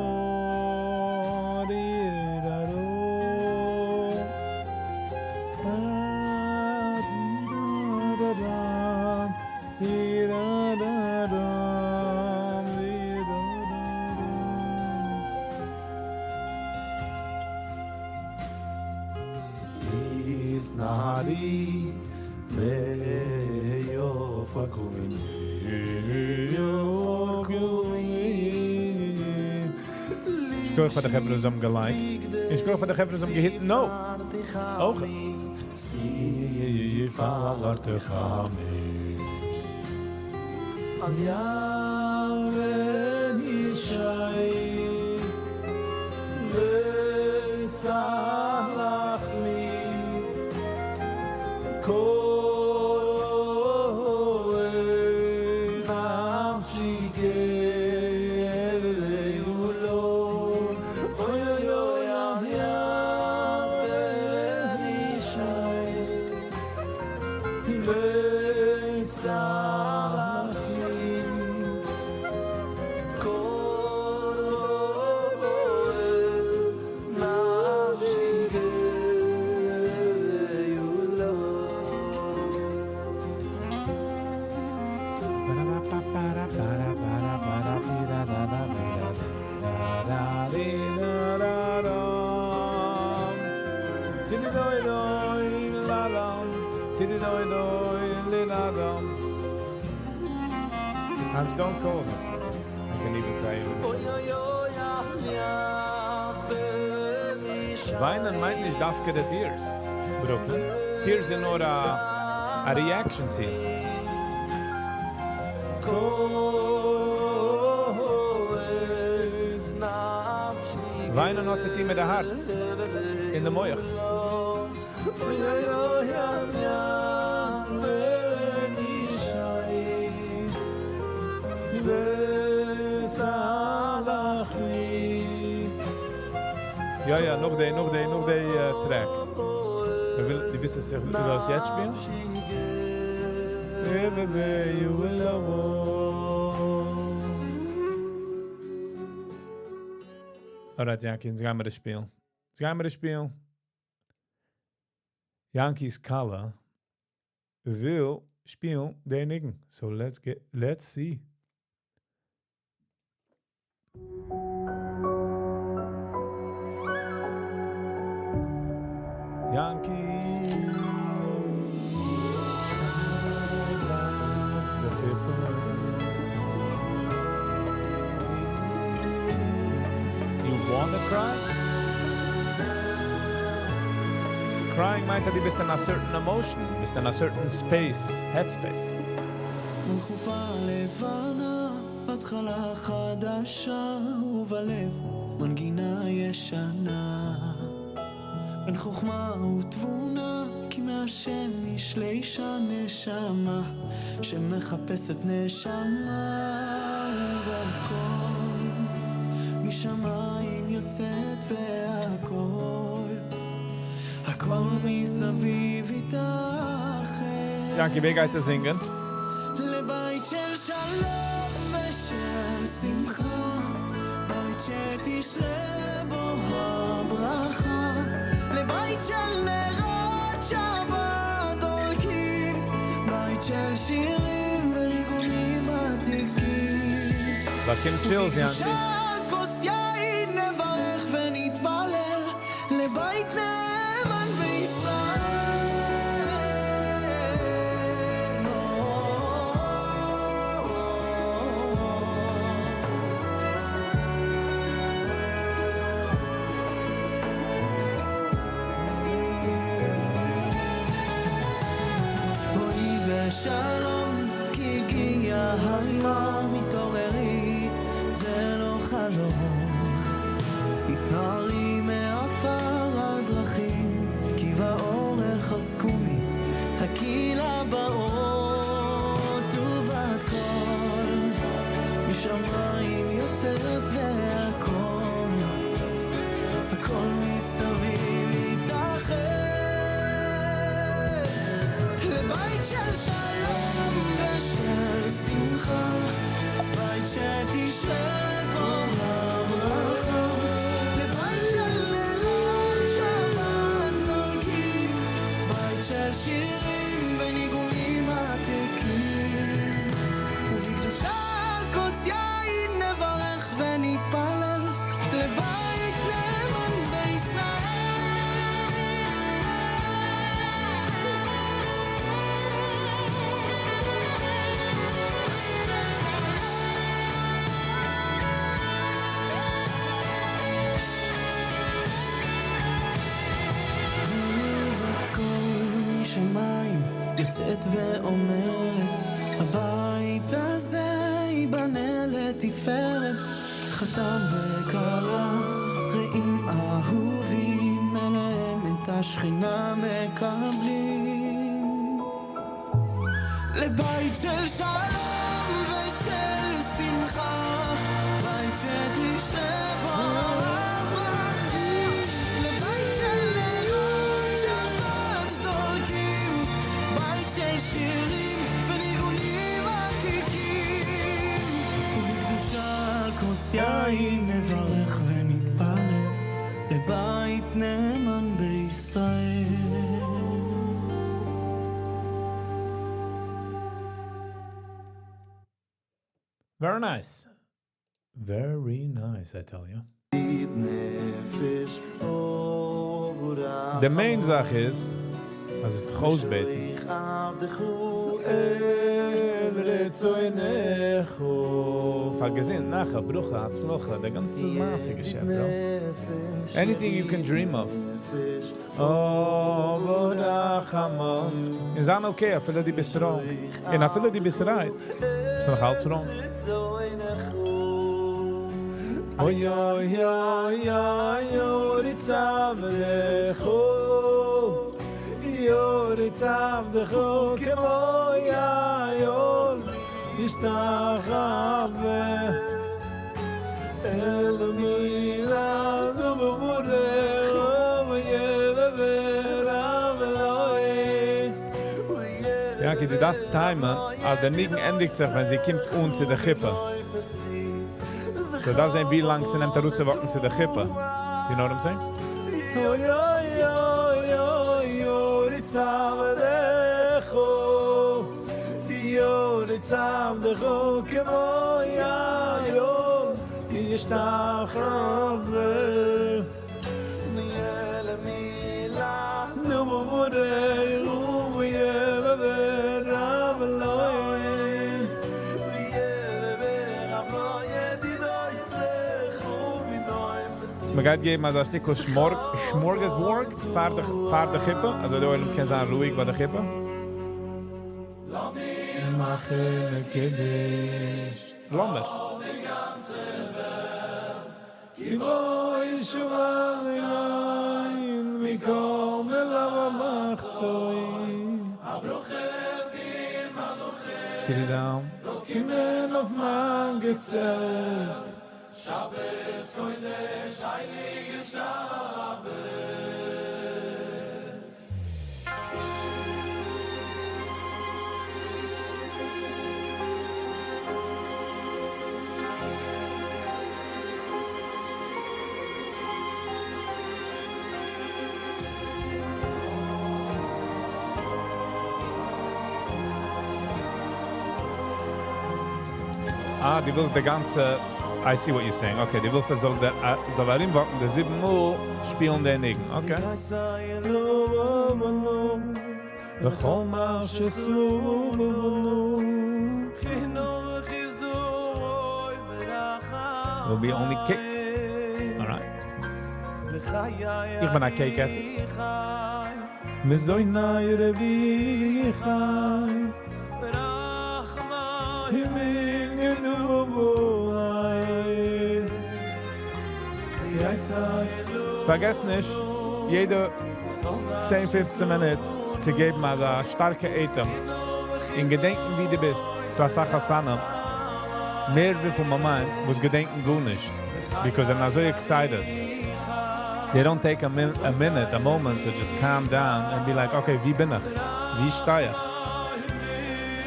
di, da, do. Da, di, da, da, da. Di, da, da, da. Di, da, da, da. Isnari veyo farkumim שכוח פאר די חברה וואס האבן געלייקט. און שכוח פאר די חברה וואס האבן געהיט no. אויך. Al yavren yishai V'salach mi Kol nafshi geveulo Oy oy oy al yavren yishai V'salach mi Kol nafshi geveulo I'm stone cold. I can even tell you. וויינען מיינט נישט דווקא די tears, Brooklyn. Tears זענען נאר א, א reaction צו עס. וויינען האט צו טון מיט די הארץ. אין די מוח. Oy oy oy al yavren yishai V'salach mi יא, יא, נאך די, נאך די, נאך די track. וויל, דו ווילסט עס, דו ווילסט יעצט שפילן? You will love. Alright, Yanky, אונז גיימיר דאס שפילן. אונז גיימיר דאס שפילן. Yanky's כלה וויל שפילן די ניגון. So let's get, let's see. Yanky. The people. You wanna cry? Crying מיינט אז דו ביסט in a certain emotion, ביסט in a certain space, headspace. מול חופה לבנה, התחלה חדשה, ובלב מנגינה ישנה. בין חוכמה ותבונה, כי מהשם נשלישה נשמה, שמחפשת נשמה, ובת קול משמיים יוצאת והכל, הכל מסביב יתאחד. Yanky, ווער גייט דאס זינגען? לבית של שלום ושל שמחה, בית שתשרה בו הברכה, לבית של נרות שבת דולקים, בית של שירים וניגונים עתיקים. Fucking chills, Yanky. ובקדושה כוס יין נברך ונתפלל, לבית נאמן בישראל. בואי בשלום, כי הגיע היום, התעוררי, זה לא חלום. התנערי מעפר הדרכים, כי באורך אז קומי, חכי לבאות ובת קול. משמיים יוצאת והכל, הכל מסביב יתאחד. לבית של שלום ושל שמחה, בית שתשרה בו הברכה, לבית של נרות שבת דולקים, בית של שירים וניגונים עתיקים. ובקדושה על כוס יין נברך ונתפלל, לבית נאמן בישראל. ובת קול משמיים יוצאת ואומרת, הבית הזה ייבנה לתפארת, חתן וכלה, רעים אהובים, אליהם את השכינה מקבלים. לבית של שלום ושל שמחה, בית שתשרה בו הברכה, לבית של נרות שבת דולקים, בית של שירים וניגונים עתיקים. ובקדושה על כוס יין נברך ונתפלל, לבית נאמן בישראל. Very nice. Very nice, I tell you. The main זאך איז, אז עס איז גרויס בעטן. אל רצונך. פארגעסן, נחת, ברכה, הצלחה, די גאנצע מעשה געשעפט, bro. Anything you can dream of. Oh, איז אן okay, אפילו דו ביסט wrong. און אפילו דו ביסט right. איז נאך אלץ wrong. אוי אוי אוי אוי אוי ריצב יוריץ עבדך כמו יאיול ישתחווה אל מילה ובורח וירא ולוי. Yanky, דו דארפסט time ען, אז דער ניגון ענדיגט זיך, ווען זי קומט אן צו דער חופה. So דארף זען ווי לאנג ס'נעמט ארויסצו walk ן צו די חופה. You know what I'm saying? אוי אוי אוי אוי אוי צאמדכו יורי צאמדכו כמו יאיו ישתחווה נהיה למילה נו מען גייט געבן אזא שטיקל smorgasbord פאר די חופה, אזוי דער עולם קען זיין רואיג ביי די חופה. לאמיר מאכן קידוש. לאמיר. כי בו ישועה מכל מלאכתו. זאל קומען אויף מיין געצעלט. שבת קודש, הייליגע שבת. אה, דו ווילסט די גאנצע. I see what you're saying. Okay, דו ווילסט, אז זאל דער זאל ארום walk ן די זיבן מאל שפילן דער ניגון. Okay. בכל מה שסובבנו Will be only cake. Alright. איך בין א cake עסער. מזוני רווחי הימין ידובו פארגעס נישט, יעדע 10, 15 מינוט צו געבן אזא שטארקע אטעם. און געדענקען ווי דו ביסט. דו האסט א חתונה. מער ווי פון מאמענט, וואס געדענקען גארנישט. Because they're אזוי excited. They don't take a minute, a moment to just calm down and be like, okay, ווי בין איך? ווי שטיי איך?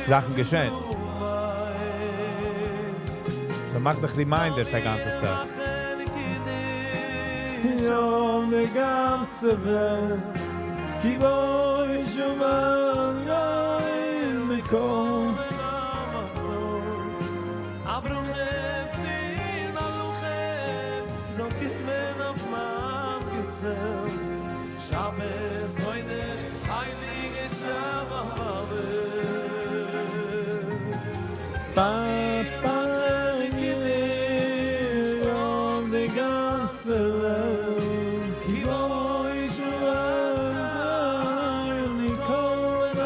זאכן געשען. So מאך דיך reminders די גאנצע צייט. יום די גאנצע וועלט כי בו ישועת קל מכל א ברכה פון מלוכה זאל קומען אויף מיין געצעלט שבת קודש הייליגע שבת פא פא יום די גאנצע וועלט כי בו ישועת קל מכל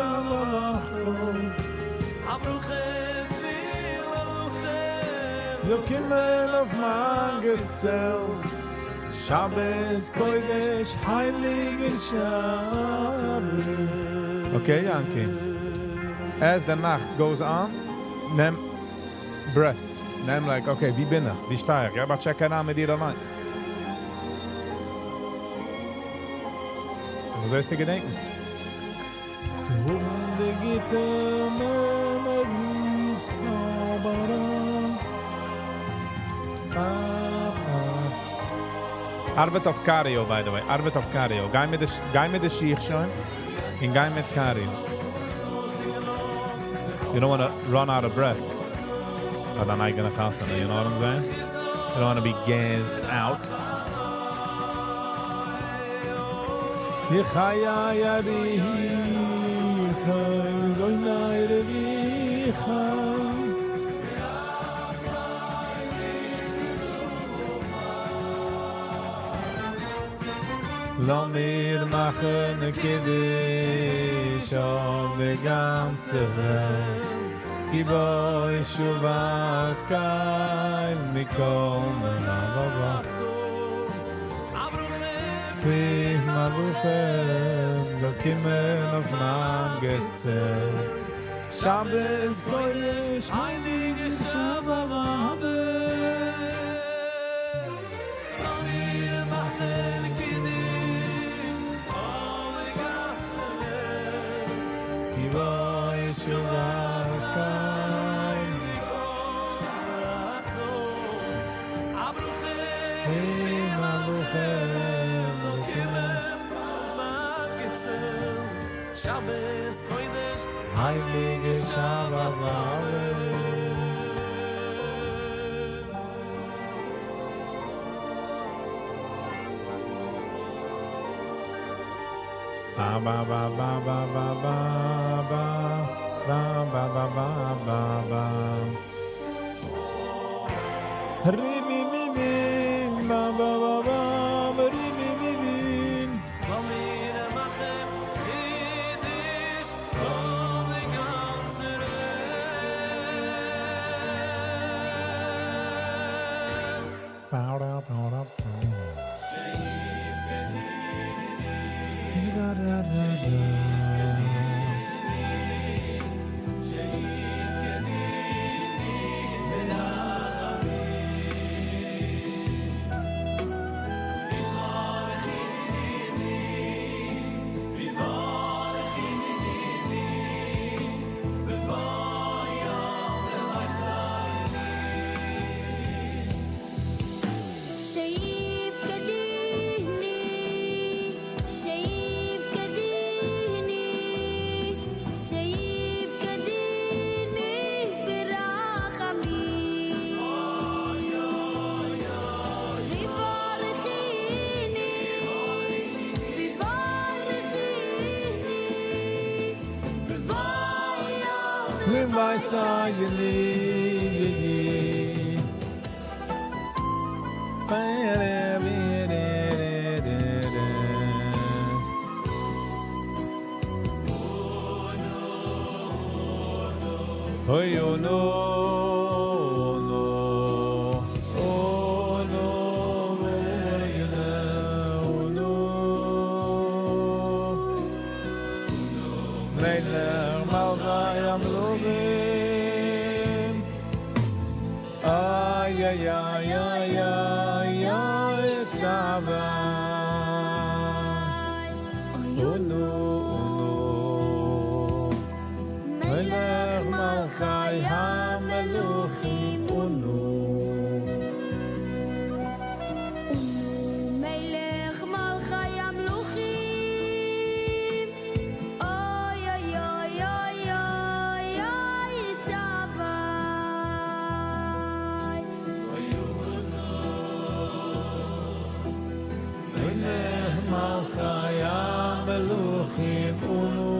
א ברכה פון מלוכה זאל קומען אויף מיין געצעלט שבת קודש הייליגע שבת. Okay, Yankee. As the נאכט goes on, נעם breaths. נעם like, okay, ווי בין איך? ווי שטיי איך? געב א check אריין מיט דיר אליין. וואס זאלסטו געדענקען? די גוטע memories ba-ba-dum. Ba-ba. ארבעט אויף cardio, by the way. ארבעט אויף cardio. גיי מיט די שיך שוין און גיי מיט cardio. You don't want to run out of breath. ביי דיין אייגענע חתונה, you know what I'm saying? You don't want to be gassed out. לחיי אריכי, מזוני רווחי. לאמיר מאכן קידוש אויף די גאנצע וועלט. כי בו ישועת קל מכל מלאכתו. פון מלוכה זאל קומען אויף מיין געצעלט. שבת קודש, הייליגע שבת. לאמיר מאכן קידוש אויף די גאנצע וועלט. כי בו ישועת קל מכל מלאכתו. שבת קודש, הייליגע שבת. Ba ba ba ba ba ba ba ba ba ba ba ba ba ba. Ri mi mi mi ba ba ba ba ba ri mi mi mi. לאמיר מאכן קידוש אויף די גאנצע וועלט. Ba da ba da ba. Di da da da da. شايف كدهني شايف كدهني شايف كدهني برحمي بفرحيني بفرحيني بفرحيني Lim Oy oh no no oh no oh no מלך מלכי המלכים איי איי איי איי איי איי צבא אונו אונו מלך מלכי המלכים אונו מלך מלכי המלוכים אוי אוי אוי אוי אוי אוי צבא. מלך מלכי המלוכים אונו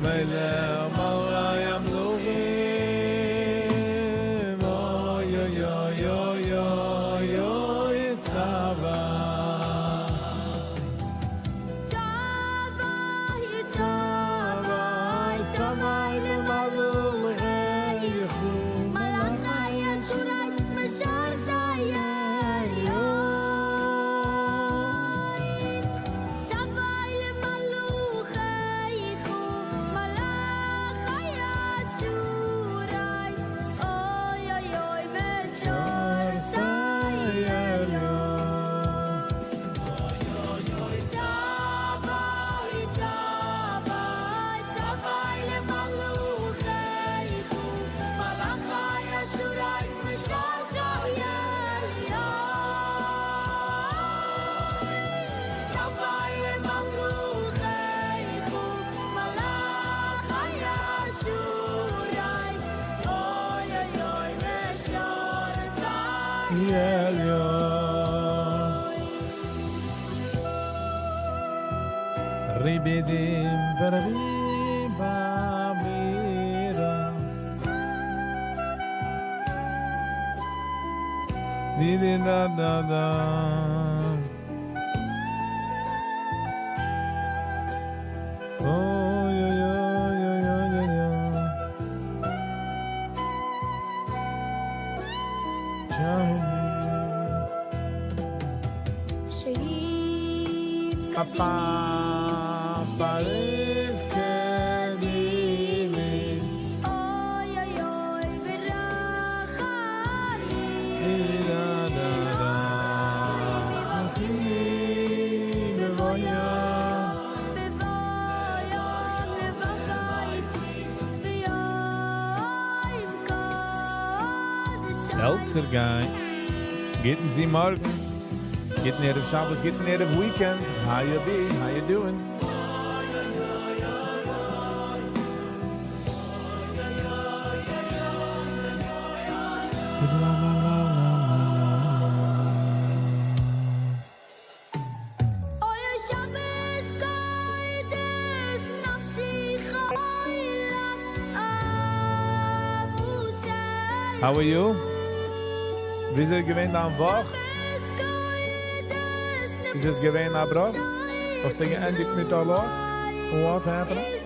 מלך מלכי המלוכים אוי אוי אוי אוי אוי אוי צבא. צבא צבא צבא למלוכיך מלאכי השרת משרתי עליון צבא למלוכיך מלאכי השרת אוי אוי אוי משרתי עליון צבא צבא צבא למלוכיך מלאכי השרת משרתי עליון צבא למלוכיך מלאכי השרת אוי אוי אוי משרתי עליון ריבידים ברבי במירה די די da da da. Oy oy oy oy oy oy oy. Ciao. شايف Papa, شايف كديمي אוי אוי אוי ברחמים Da da da. בבוא יום לבייסי ביום קודש Seltzer guy. גייען זיי מארגן. גוטן ערב שבת, גוטן ערב weekend. How you be? How you doing? How are you? וויאזוי געווען דיין וואך? איז עס געווען א בראך? האסטו געענדיגט מיט א לאך? What's happening?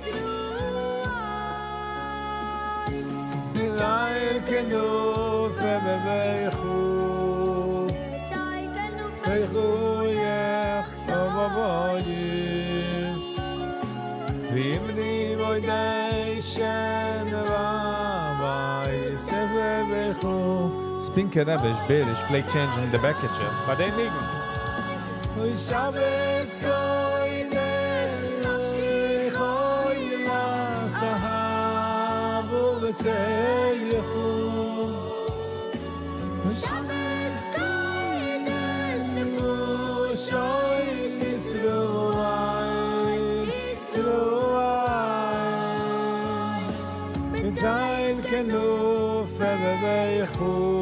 ספינקער רבי איז בעריש פלעגט change ן די בעקיטשע ביי דעם ניגון. אוי שבת קודש נפשי חולת אהבה שבת קודש נפשות ישראל ישראל בצל כנוף ובייחוד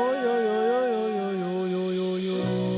אוי אוי אוי אוי אוי אוי אוי אוי אוי אוי.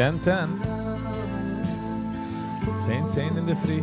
10:10. 10:10 אין דער פרי.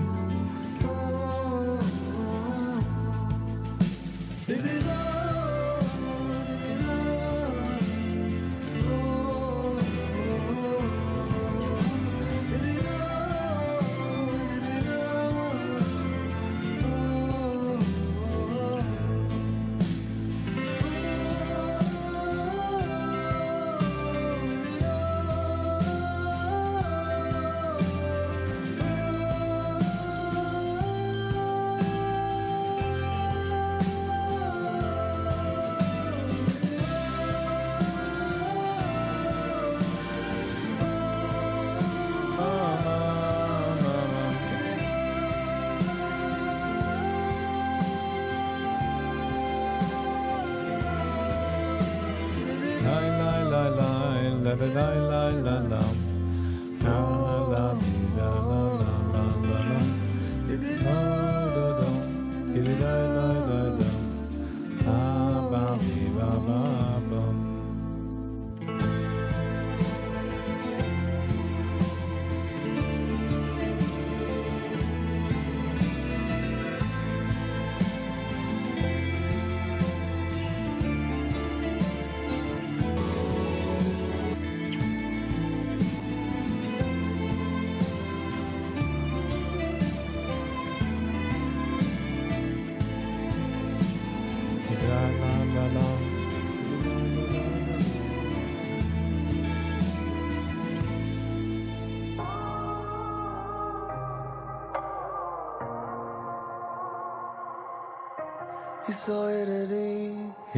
Isoireri,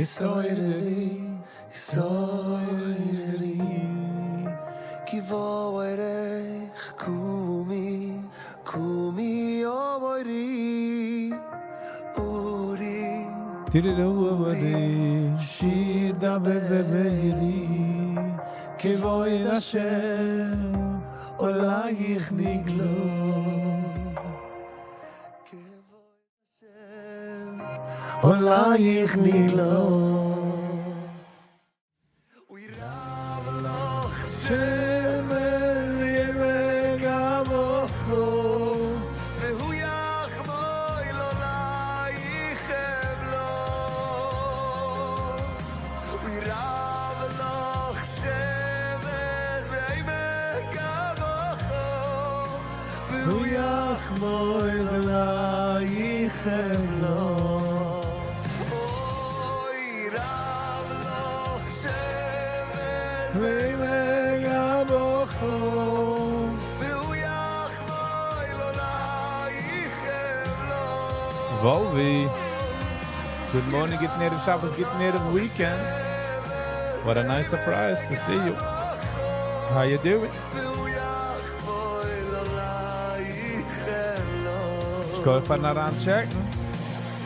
Isoireri, Isoireri. Ki voerech kumi, kumi oboiri. Uri, Uri, Shida bebeiri. Ki void Hashem, olayich niglo. Olayich niglo. Uy rav loch shemes v'yemek amocho, והוא יחמוי לו לאיכם לו. אוי רב לך שמש בעמק הבכה, והוא יחמוי לו לאיכם לו. אוי רב לך שמש בעמק הבכה, והוא יחמוי לו לאיכם לו. Volvi. Good morning, גוטן ערב שבת, גוטן ערב weekend. What a nice surprise to see you. How you doing? והוא יחמוי לו לאיכם לו. שכוח פארן אריינטשעקן.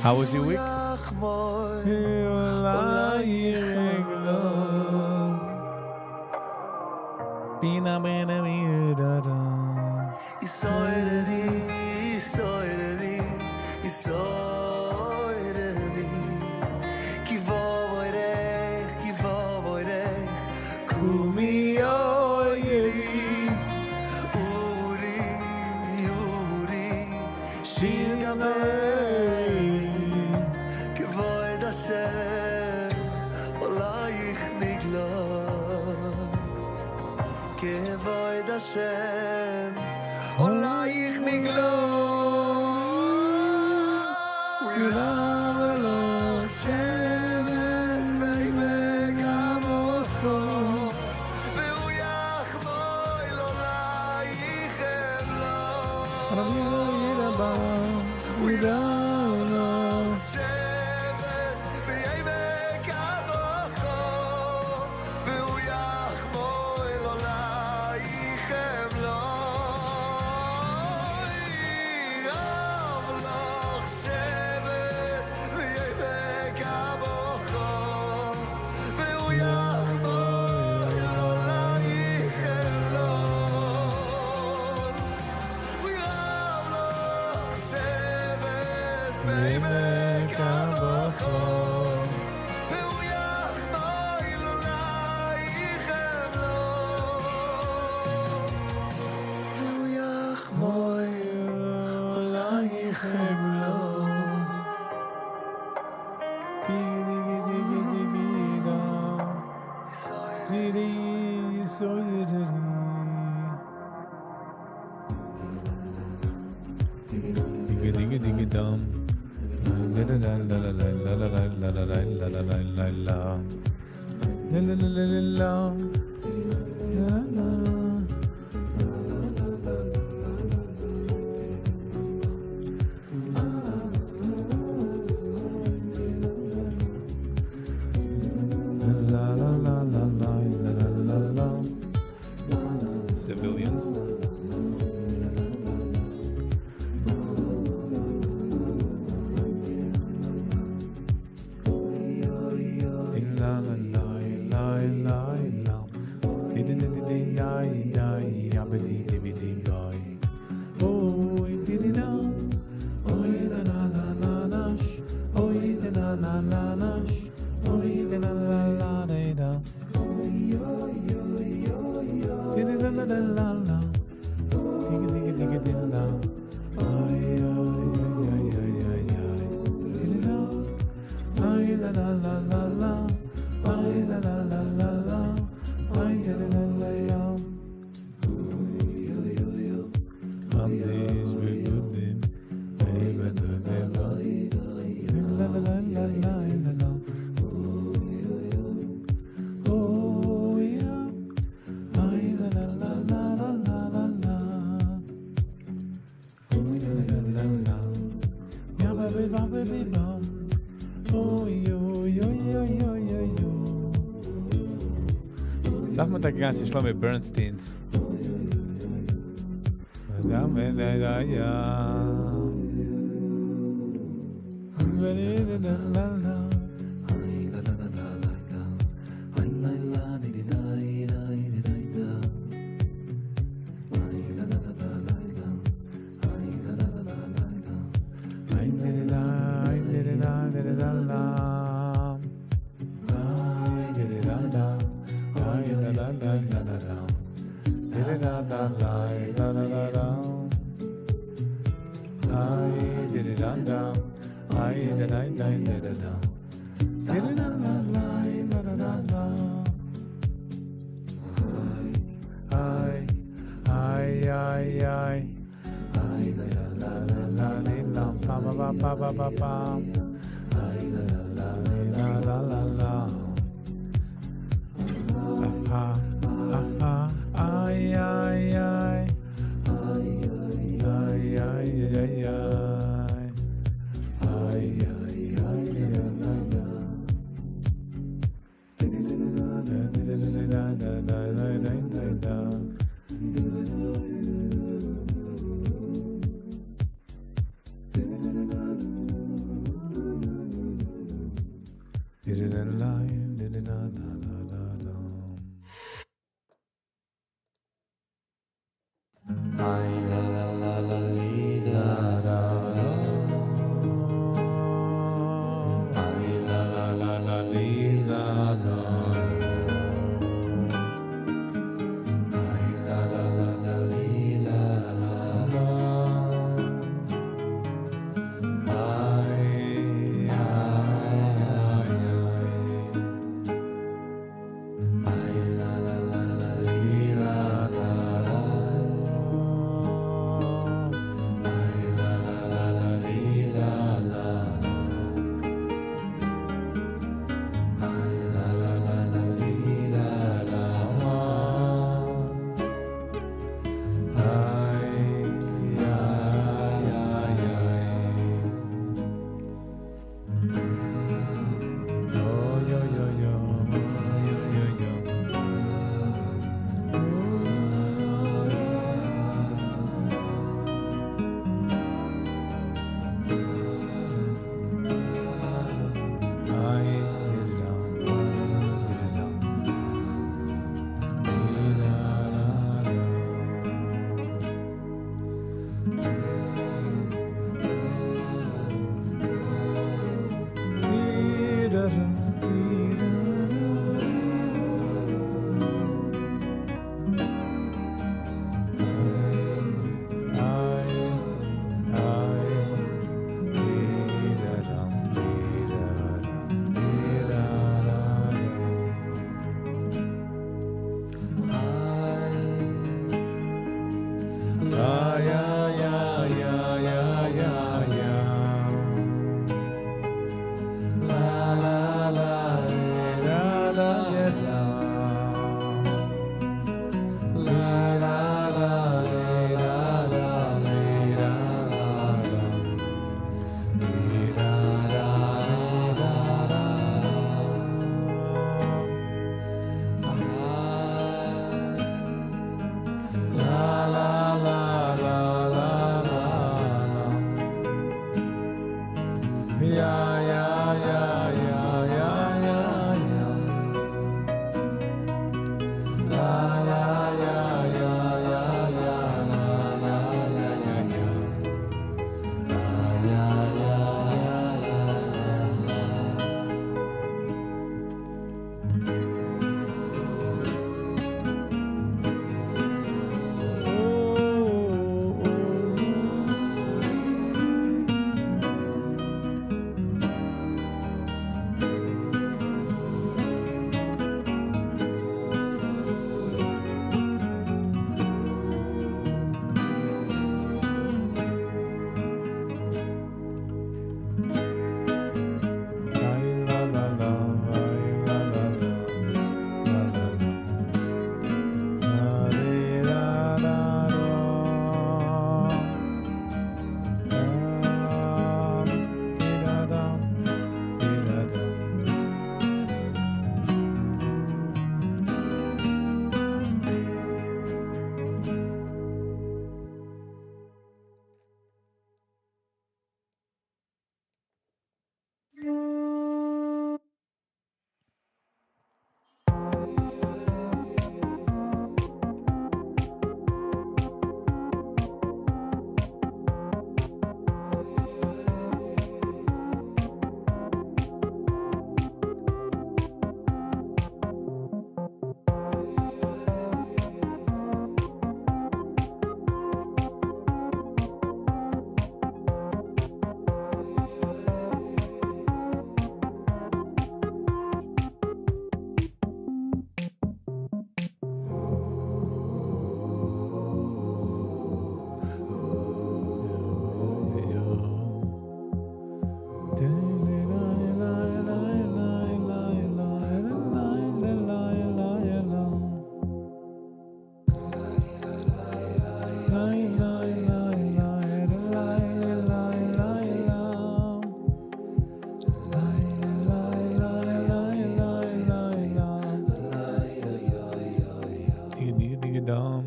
How was your week? יחמוי לאיכם לו. Bina bina bina da. Isoireri, Isoireri, Isoireri. Ki voirech, ki voirech, kumi oiri. Uri, Uri, shir gamei. כבוד השם, עולייך נגלה. כבוד השם, עולייך נגלה. רב לך שמש בעמק הבכה, והוא יחמוי לו לאיכם לו. שמש בעמק הבכה, והוא יחמוי לו לאיכם לו. רב לך שמש בעמק הבכה, והוא יחמוי לו לאיכם לו. רב לך שמש בעמק הבכה, והוא יחמוי לו לאיכם לו. והוא יחמוי לו לאיכם לו. Di-di-di-di-di-di-da. Di-di, so-di-di-di. Digga-digga-digga-dum. La-la-la-la-la-la-la-la-la-la-la-la-la. La-la-la-la-la-la. La-la. La la la la la la la la la. Civilians. La la la la la la. Di di di di di di di ya ba di di di di. Oh di di da. Oh la la la la la. Oh la la la la la. Oh la la la la da da. Di di da la la la la. Digga digga digga di da. Ay ay ay ay ay ay. Di di da. Ay la la la la la. Ay la la la la la. Ay la la la. דארף מען טאקע גיין צו Shlomi Bernstein's. דאם.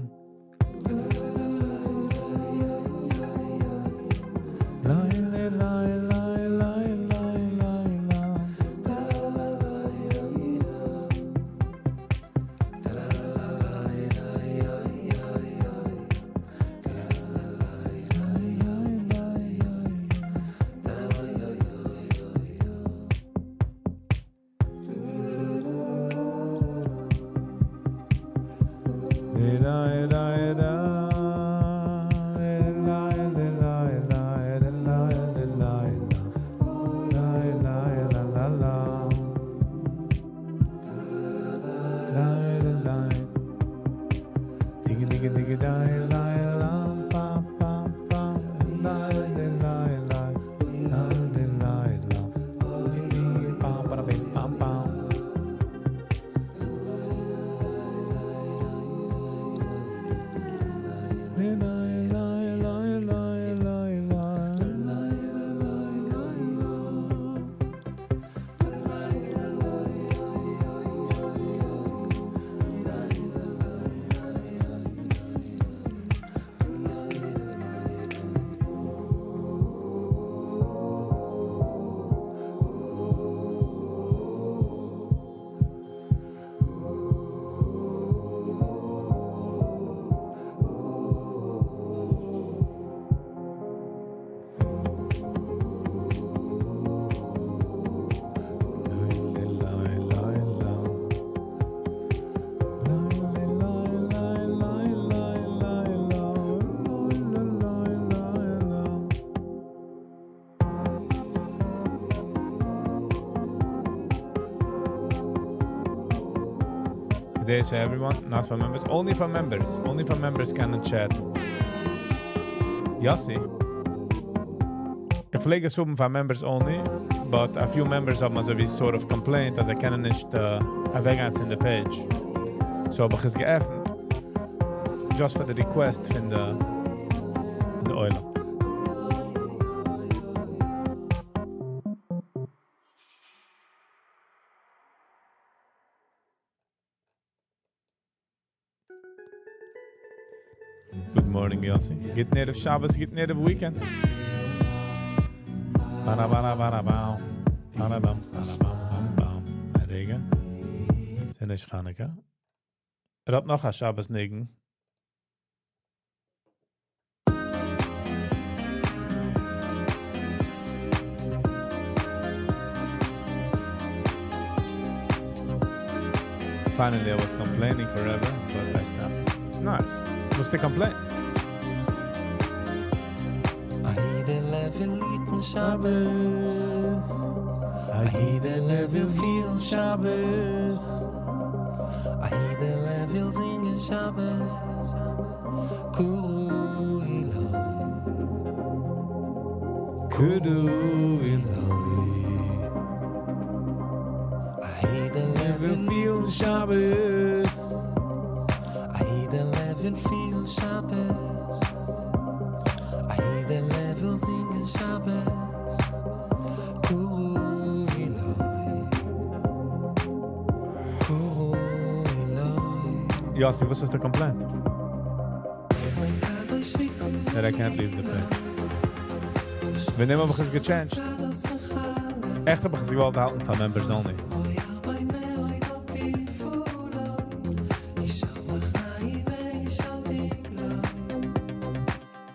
ליי ליי ליי ליי ליי ליי ליי Today is for everyone, not for members. Only for members. Only for members can chat. Yossi. איך פלעג עס האבן פאר members only, but a few members האבן אזוי ווי sort of complained אז זיי קענען נישט אוועקגיין פון די page. So האב איך עס געעפנט. Just for the request פון די עולם. Good morning, Yossi. גוטן ערב שבת, גוטן ערב weekend. Ba ba ba ba. Ba bam, ba bam, bam, bam. רגע. זה נישט חנוכה. ער האט נאך א שבת ניגון. Finally, I was complaining forever, but I stopped. Nice. What's the complaint? שבת. א יידעלע וויל פילן שבת. א יידעלע וויל זינגען שבת. קורו אילוי. קורו אילוי. א יידעלע וויל פילן שבת. א יידעלע וויל פילן שבת. א יידעלע וויל זינגען שבת. קורו אילוי. קורו אילוי. Yossi, וואס איז די complaint? That I can't leave the page. וועגן דעם האב איך עס גע changed. עכט האב איך עס געוואלט האלטן פאר members only.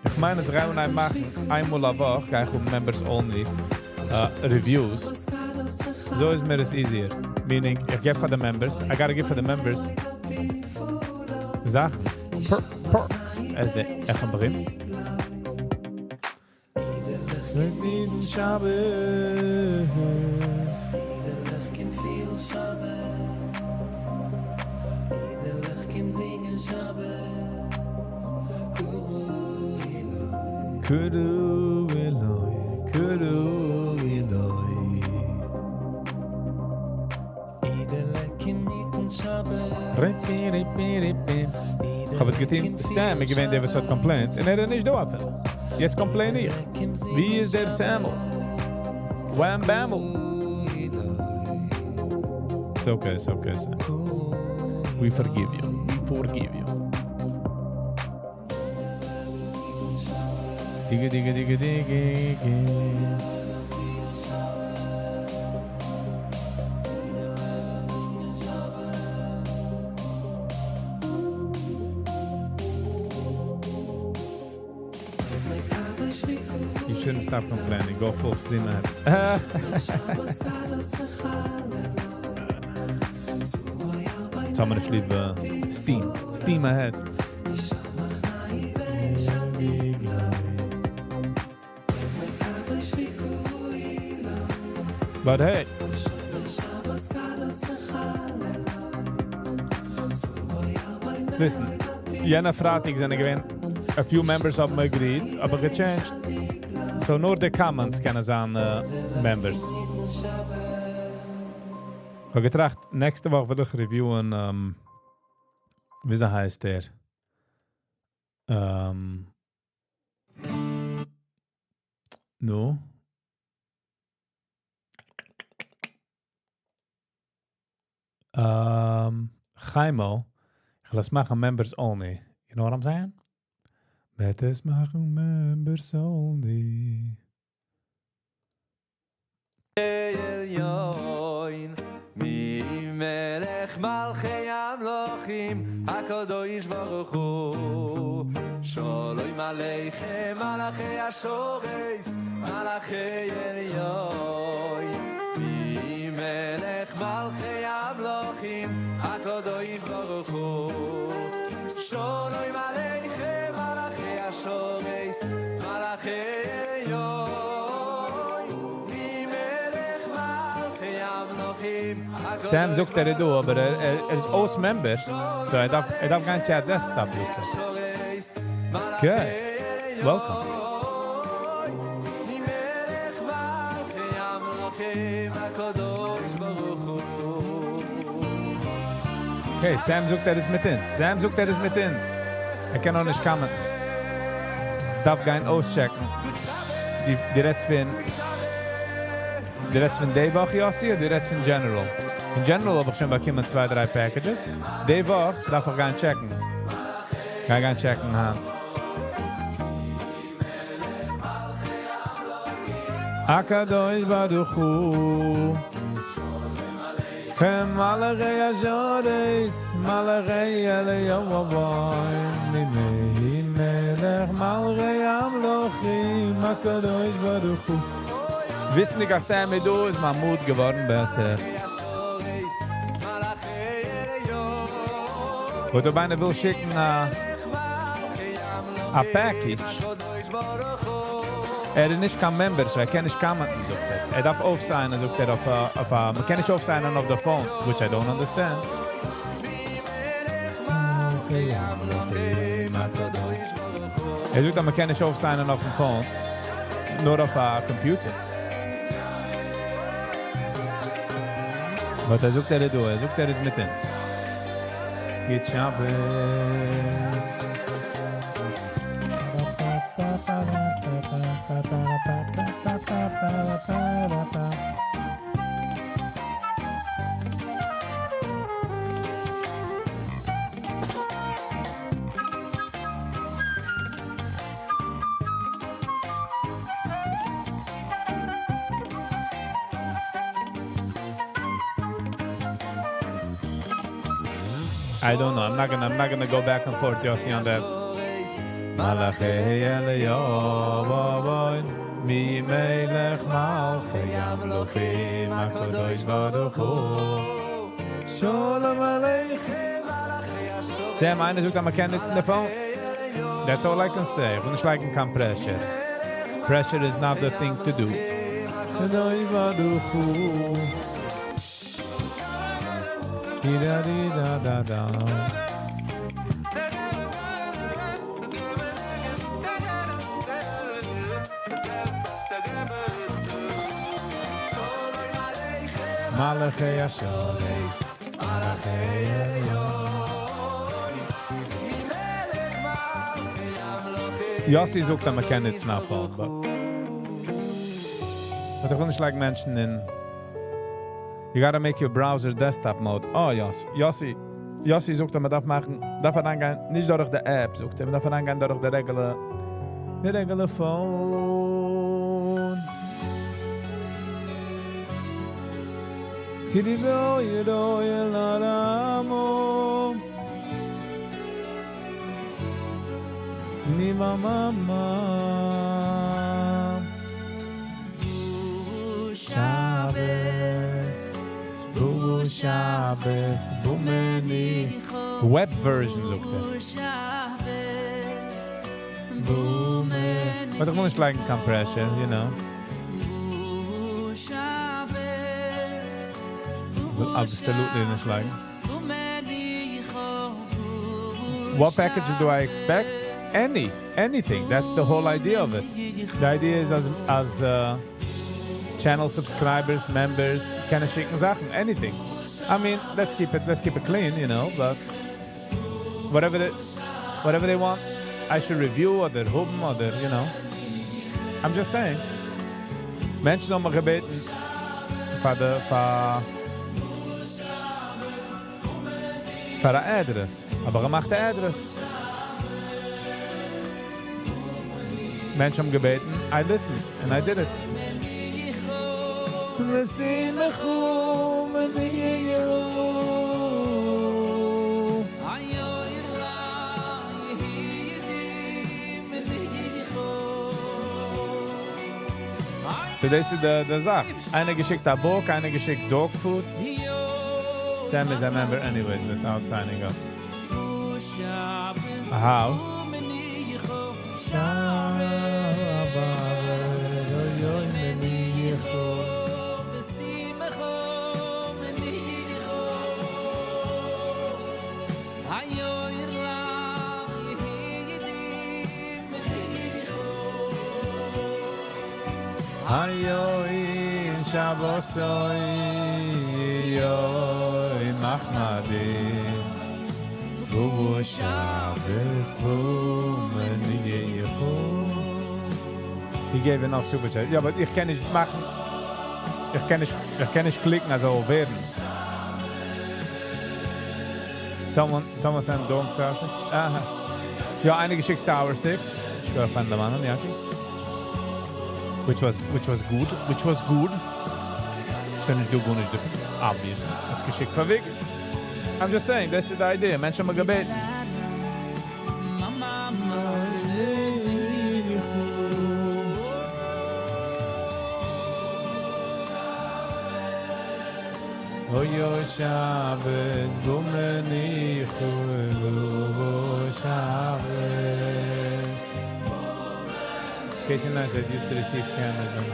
איך מיין, אז גייען מיר מאכן, איינמאל א וואך, גיי איך אויף members only reviews. אזוי איז מיר עס easier. Meaning, איך געב פאר די members, I gotta give for the members זאכן, perks, as the איך ברענג. מיט שבת. יידעלעך קום פילן שבת. יידעלעך קום זינגען שבת. קורו אילוי. קורו אילוי, קורו אילוי. יידעלעך קום היטן שבת. ריפי, ריפי, ריפי. איך האב עס געטון, Sam איז געווען דער, וואס האט complained, און ער איז נישט דא אפילו. יעצט complain איך. וואו איז דער Samuel? Wham Bamel. It's okay, it's okay, Sam. We forgive you. We forgive you. דיגע דיגע דיגע דיגע. You shouldn't stop complaining. Go full steam ahead. טאמער איך ליב steam. Steam ahead. But hey. Listen, יענע פרייטאג זענען געווען, a few members האבן agreed, אבער גע-changed. So נאר די comments קענען זיין members. איך האב געטראכט, נעקסטע וואך וועל איך reviewen, ווי הייסט ער? No. Chaimo, איך לאז מאכן members only. You know what I'm saying? מ'וועט עס מאכן members only. מי מלך מלכי המלכים הקדוש ברוך הוא שלום עליכם מלאכי השרת מלאכי עליון מי מלך מלכי המלכים הקדוש ברוך הוא שלום עליכם מלאכי השרת מלאכי עליון מי מלך מלכי המלכים Sam זאגט ער איז דא, אבער ער איז אויס member, so ער דארף, ער דארף גיין צו א desktop. Okay. Welcome. מי מלך מלכי המלכים הקדוש ברוך הוא Okay, Sam זאגט ער איז מיט אונז. Sam זאגט ער איז מיט אונז. ער קען נאך נישט קומען. דארף גיין אויסטשעקן. די, די רעדסט פון די רעדסט פון די וואך, Yossi, אדער די רעדסט פון general? In general האב איך שוין באקומען צוויי, דריי packages. די וואך דארף איך גיין טשעקן. גיי גיין טשעקן היינט. הקדוש ברוך הוא מלאכי השרת מלאכי עליון מי מלך מלכי המלכים הקדוש ברוך הוא וויסנדיג אז Sam איז דא איז מיין mood געווארן בעסער. אויב איינער וויל שיקן א package. ער איז נישט קיין member, so ער קען נישט קומען, זאגט ער. ער דארף אויפסיינען, זאגט ער, אויף א, מען קען נישט אויפסיינען אויף די phone, which I don't understand. ער זאגט, מען קען נישט אויפסיינען אויף דעם phone, נאר אויף א computer. But ער זאגט, ער איז דא, ער זאגט, ער איז מיט אונז. גוט שבת. I don't know. I'm not gonna go back and forth, Yossi, on that. מלאכי עליון מי מלך מלכי המלכים הקדוש ברוך הוא שלום עליכם Sam, איינער זאגט, מען קען ניצן די phone. That's all I can say. איך וויל נישט לייגן קיין pressure. Pressure is not the thing to do. קדוש ברוך הוא. Di-da-di-da-da-da. מלאכי השרת, מלאכי עליון. Yossi זאגט, מען קען ניצן א phone, but but איך וויל נישט לייגן מענטשן אין. You gotta make your browser desktop mode. Oh, Yossi. Yossi. Yossi זאגט, מען דארף מאכן, דארף אריינגיין, נישט דורך די app, זאגט ער, מען דארף אריינגיין דורך די regular. The regular phone. Mi mama. Shabbos, Bu Shabbos, Bu Meni. Web version זאגט ער. Bu Meni. But איך וויל נישט לייגן קיין pressure, you know. וויל absolutely נישט לייגן. What package do I expect? Any, anything. That's the whole idea of it. The idea is as channel subscribers, members, קענען שיקן זאכן, anything. I mean, let's keep it clean, but whatever they want, I should review אדער האבן אדער. I'm just saying. מענטשן האבן מיך געבעטן פאר די פאר פאר א address, אבער געמאכט די address. מענטשן האבן געבעטן, I listened and I did it. So דאס איז די, די זאך. איינער געשיקט א book, איינער געשיקט dog food. Sam is a member anyways without signing up. How? היום שבתות יום מחמדי שבת ומנוחה. He gave enough super chat. יא, אבער איך קען נישט מאכן. איך קען נישט, איך קען נישט click ן, אז ווערן. Someone sent dog sour sticks. Aha. יא, איינער געשיקט sour sticks. איך גיי פון דעם אנדערן, Yaki. Which was good, which was good. שוין נישט דא גארנישט different, obviously. האט געשיקט פאר Wiggy. I'm just saying, this is the idea. מענטשן האבן געבעטן. אוי אוי שבת ומנוחה שבת. Casey Neistat used to receive cameras. And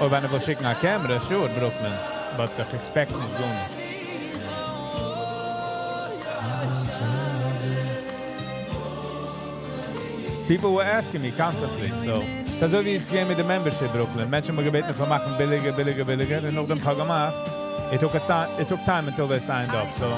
אויב איינער וויל שיקן א camera, sure, Brooklyn. But איך expect נישט גארנישט. People were asking me constantly, so. ס'איז אזוי ווי יעצט געווען מיט די membership, Brooklyn. מענטשן האבן געבעטן, מ'זאל מאכן ביליגער, ביליגער, ביליגער. און נאכדעם האב איך געמאכט. It took time until they signed up, so.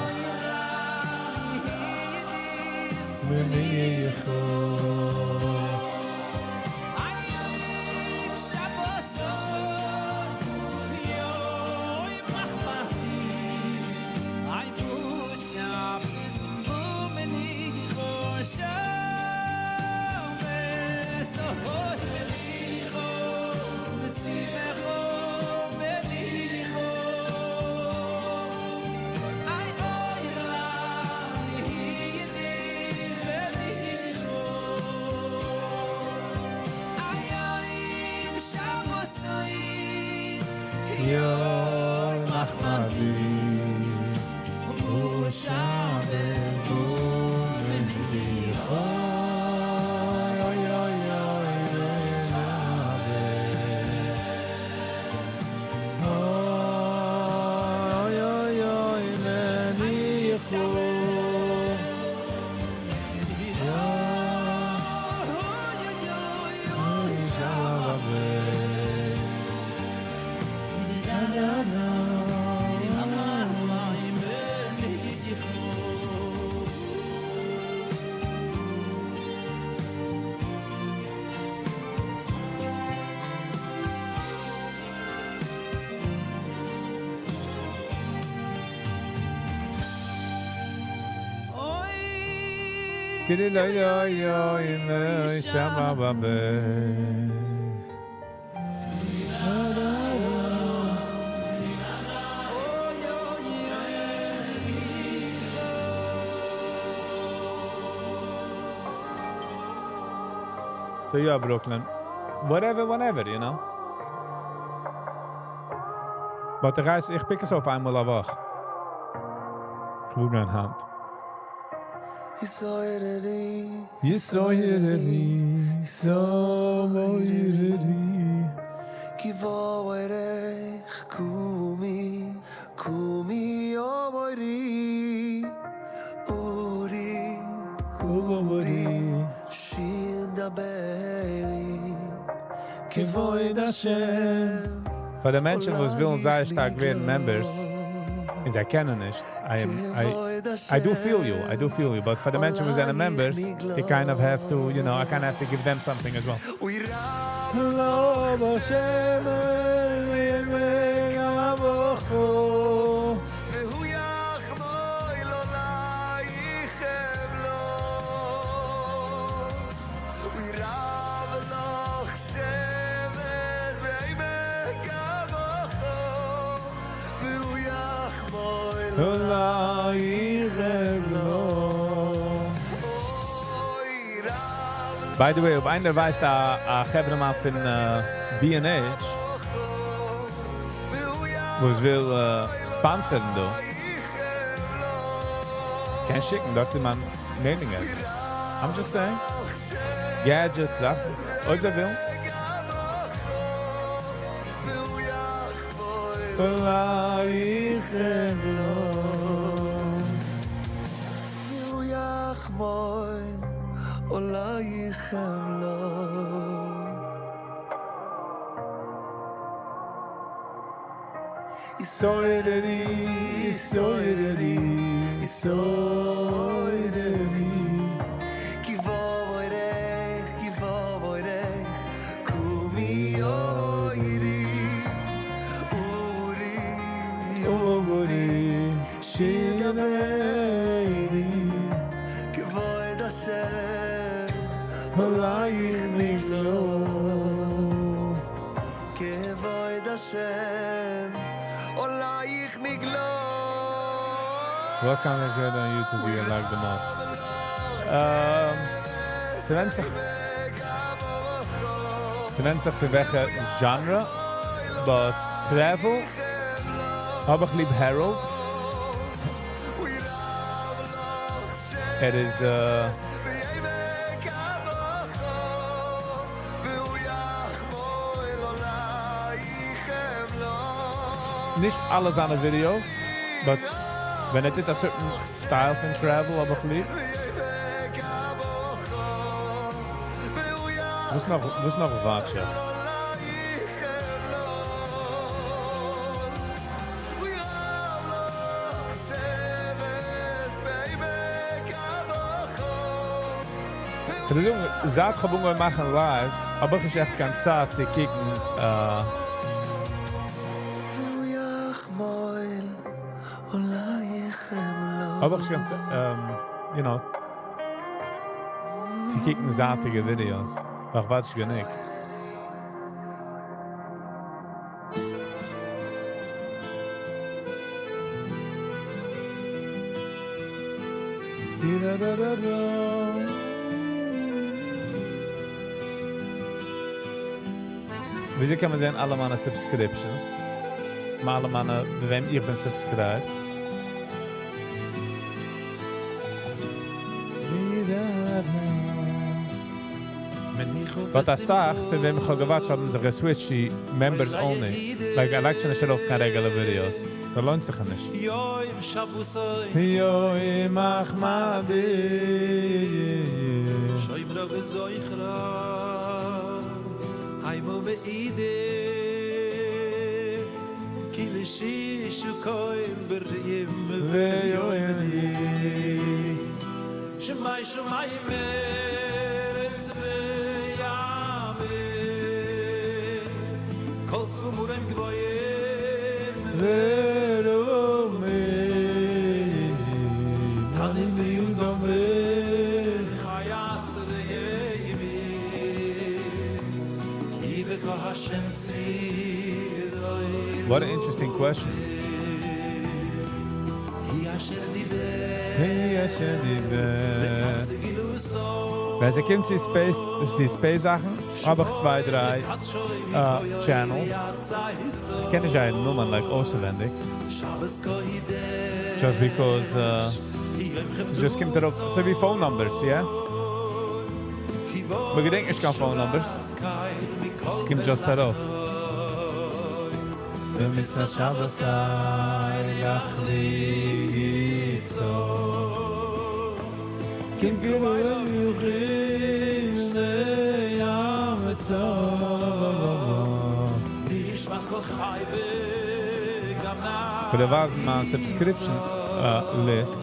So יא, Brooklyn. Whatever, whenever, you know. But די רייס, איך pick עס אויף איינמאל א וואך. איך וואוין אין האנט. יסויררי, יסויררי. כי בוארך קומי, קומי אבורי, אורי, אורי, שיר דברי, כבוד השם. פאר די מענטשן וואס ווילן זייער שטארק ווערן members, און זיי קענען נישט, I am, I, I do feel you, I do feel you, but פאר די מענטשן וואס זענען members, you kind of have to, you know, I kind of have to give them something as well. לוב השם והוא יחמול עלייך אבלו. וירב לך שמש בעמק הבכא. והוא יחמול עלייך אבלו. אוי רב By the way, אויב איינער ווייסט א, א חברהמאן פון B&H, וואס וויל sponsor ן דא, קען שיקן דארט אין מיין mailing address. I'm just saying. Gadgets, זאכן. אויב דער וויל. והוא יחמול עלייך אבלו. והוא יחמול עלייך אבלו. יסויררי, יסויררי, יסויררי. כי בוארך, כי בוארך, קומי אוירי, אורי, אורי, שיר דברי. כבוד השם, עלייך נגלו. כבוד השם, עלייך נגלו. What kind of good on YouTube do you like the most? ס'ווענדט זיך, ס'ווענדט זיך פון וועלכע genre, but travel האב איך ליב Harold. ער איז בעמק הבכא, והוא יחמול עלייך אבלו. נישט אלע זיינע videos, but ווען ער טוט a certain style פון travel האב איך ליב. בעמק הבכא, והוא וואס נאך, וואס נאך watch איך? עלייך אבלו. וירב לך שמש בעמק הבכא, צו זאגן, זייט איך האב אנגעהויבן מאכן lives, האב איך נישט עכט קיין צייט צו קוקן, והוא יחמול עלייך אבלו. האב איך נישט קיין צייט, צו קוקן זייטיגע videos. איך watch גענוג. Di-da-da-da-da. וויאזוי קען מען זען אלע מיינע subscriptions? מיט אלע מיינע, ביי וועם איך בין subscribed? Di-da-da. But א סאך, פון וועם איך האב גע watch ט, האבן זיך גע switch ט צו members only. Like, I like שוין נישט ארויף קיין regular videos. דאס לוינט זיך נישט. יום שבוסוי יוי מחמדי. שומרה וזויכרה היימו באידה כי לשישו koil בריים ויועדי. שמי שמי מרץ ויאמר כל צמורם גבוהים ורומי. תנים ויודום What an interesting question. ווען ס'קומט צו space, די space זאכן, האב איך צוויי דריי channels. איך קען נישט זייער נאמען like אויסענווייניג. Just because ס'just קומט ארויף, אזוי ווי phone numbers, yeah? מ'געדענקט נישט קיין phone numbers. ס'קומט just ארויף. ומצוות שבת כ'וועל ווייזן מיין subscription list.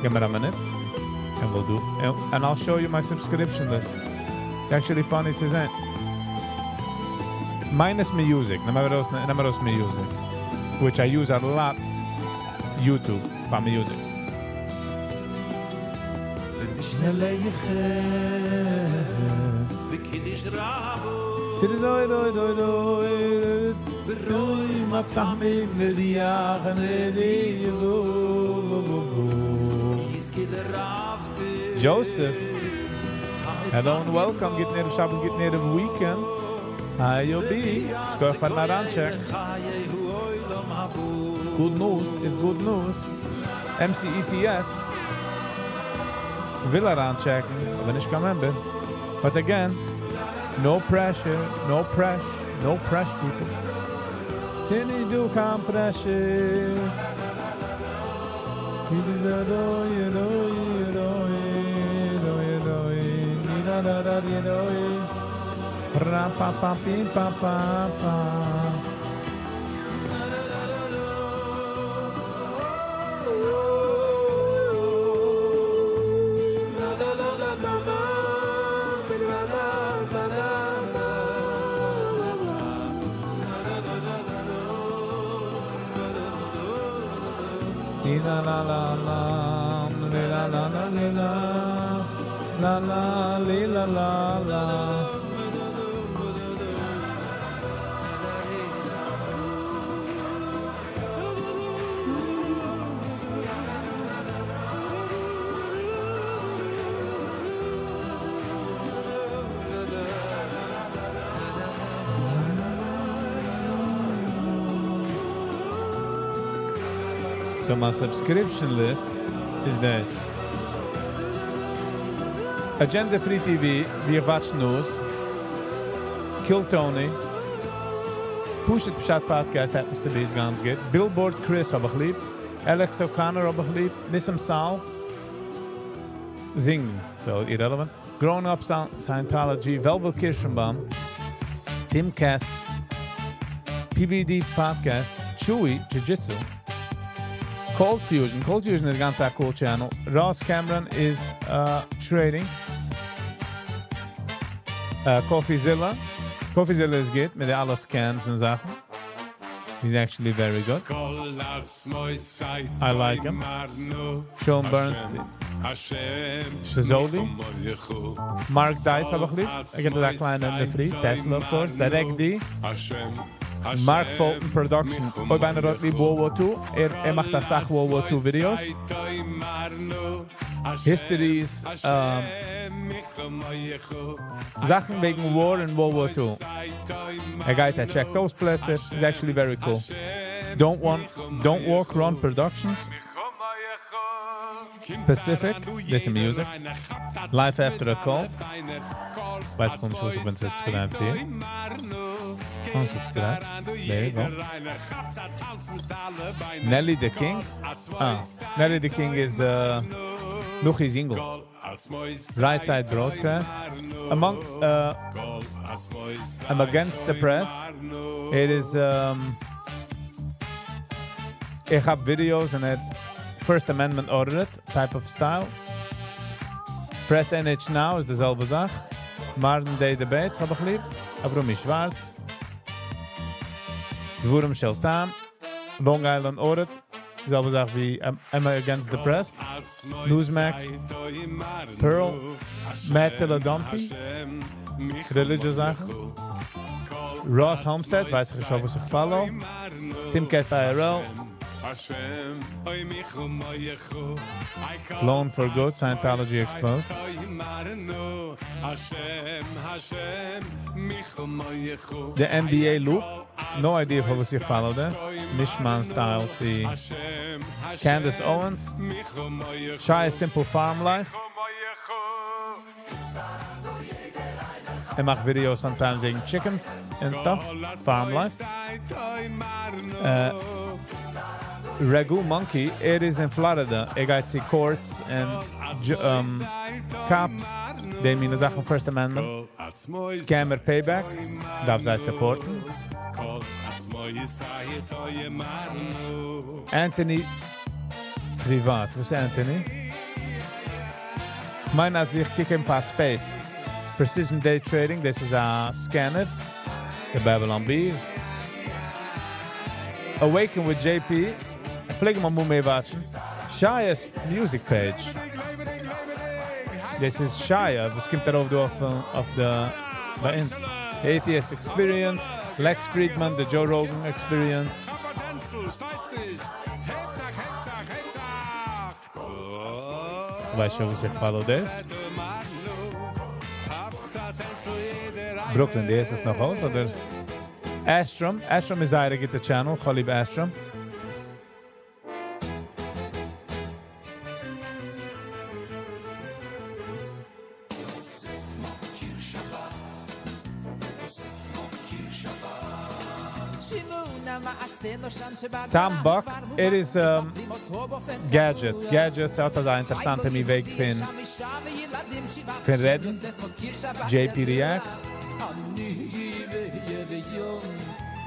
Give me a minute and we'll do and I'll show you my subscription list. It's actually funny צו זען. Minus music, נעם ארויס, נעם ארויס music, which I use a lot, YouTube פאר music. Joseph, hello and welcome. גוטן ערב שבת, גוטן ערב weekend. How you be? גאר פארן אריינטשעקן. Good news is good news. MCETS וויל אריינטשעקן, אבער נישט קיין member. But again, no pressure, no pressure, no pressure people. ס'נישט דא קיין pressure. Ra pa pa pi pa pa pa. La la la la la la la la la la la la la. So my subscription list is this. Agenda Free TV, ווי איך watch news, Kill Tony, Push It Pshat Podcast happens to be איז גאנץ גוט, Billboard Chris האב איך ליב, Alex O'Connor האב איך ליב, Nissim Sal, Zing, so irrelevant, Grown Up Scientology, Velvel Kirschenbaum, Timcast, PBD Podcast, Chewy Jiu-Jitsu, Cold Fusion. Cold Fusion איז גאנץ א cool channel. Ross Cameron is trading. CoffeeZilla. CoffeeZilla איז גוט מיט די אלע scams און זאכן. He's actually very good. I like him. Sean Bernstein. Shazoli. Mark Dice האב איך ליב. I get that client in the free. Tesla, of course. Direct D. Mark Fulton Production. אויב איינער האט ליב World War II. ער מאכט א סאך World War II videos. Histories. זאכן וועגן War and World War II. ער גייט, ער checkט אויס פלעצער. It's actually very cool. Don't want, Don't Walk Run Productions. Pacific, this is music. Life After a Cult. ווייס איך נישט וואס איך בין subscribed צו. Unsubscribe. There you go. Nelly the King. Ah, Nelly the King is Nuchi's Ingle. Right Side Broadcast. Among I'm against the press. It is איך האב videos and it First Amendment audit type of style. Press NH Now איז די זעלבע זאך. Modern Day Debates האב איך ליב. Avrumi Schwartz. דברים של טעם, Long Island Audit, די זעלבע זאך ווי Am I Against Depressed, Newsmax, Pearl, Matt Dumpy, Religious זאכן, Ross Homestead, ווייס איך נישט וואס איך follow, Timcast IRL, Loan for Good, Scientology Exposed. The NBA Loop, no idea פאר וואס איך follow דאס, נישט מיין style צו Candace Owens, Shai Simple Farm Life. ער מאכט videos sometimes וועגן chickens and stuff, farm life. Ragu Monkey, ער איז אין Florida, ער גייט צו courts and cops, די מינע זאכן, First Amendment, Scammer Payback, דארף זיי support ן. Anthony Privat, וואס איז Anthony? מיין אז איך קוק אים פאר space. Precision Day Trading, דאס איז א scanner. The Babylon Bees. Awaken with JP. איך פלעג אמאל מער watch ן. Shia's Music Page. דאס איז Shia, וואס קומט דערויף דא אויף די ביי אונז. Atheist Experience, Lex Friedman, The Joe Rogan Experience. ווייסט שוין וואס איך follow דאס? Brooklyn, די איז עס נאך אויס, אדער? Astrom, Astrom איז זייער א גוטע channel, איך האב ליב Astrom. Tom Buck, ער איז gadgets, gadgets האט אזא אינטערעסאנטע מין וועג פון פון רעדן, JP Reacts.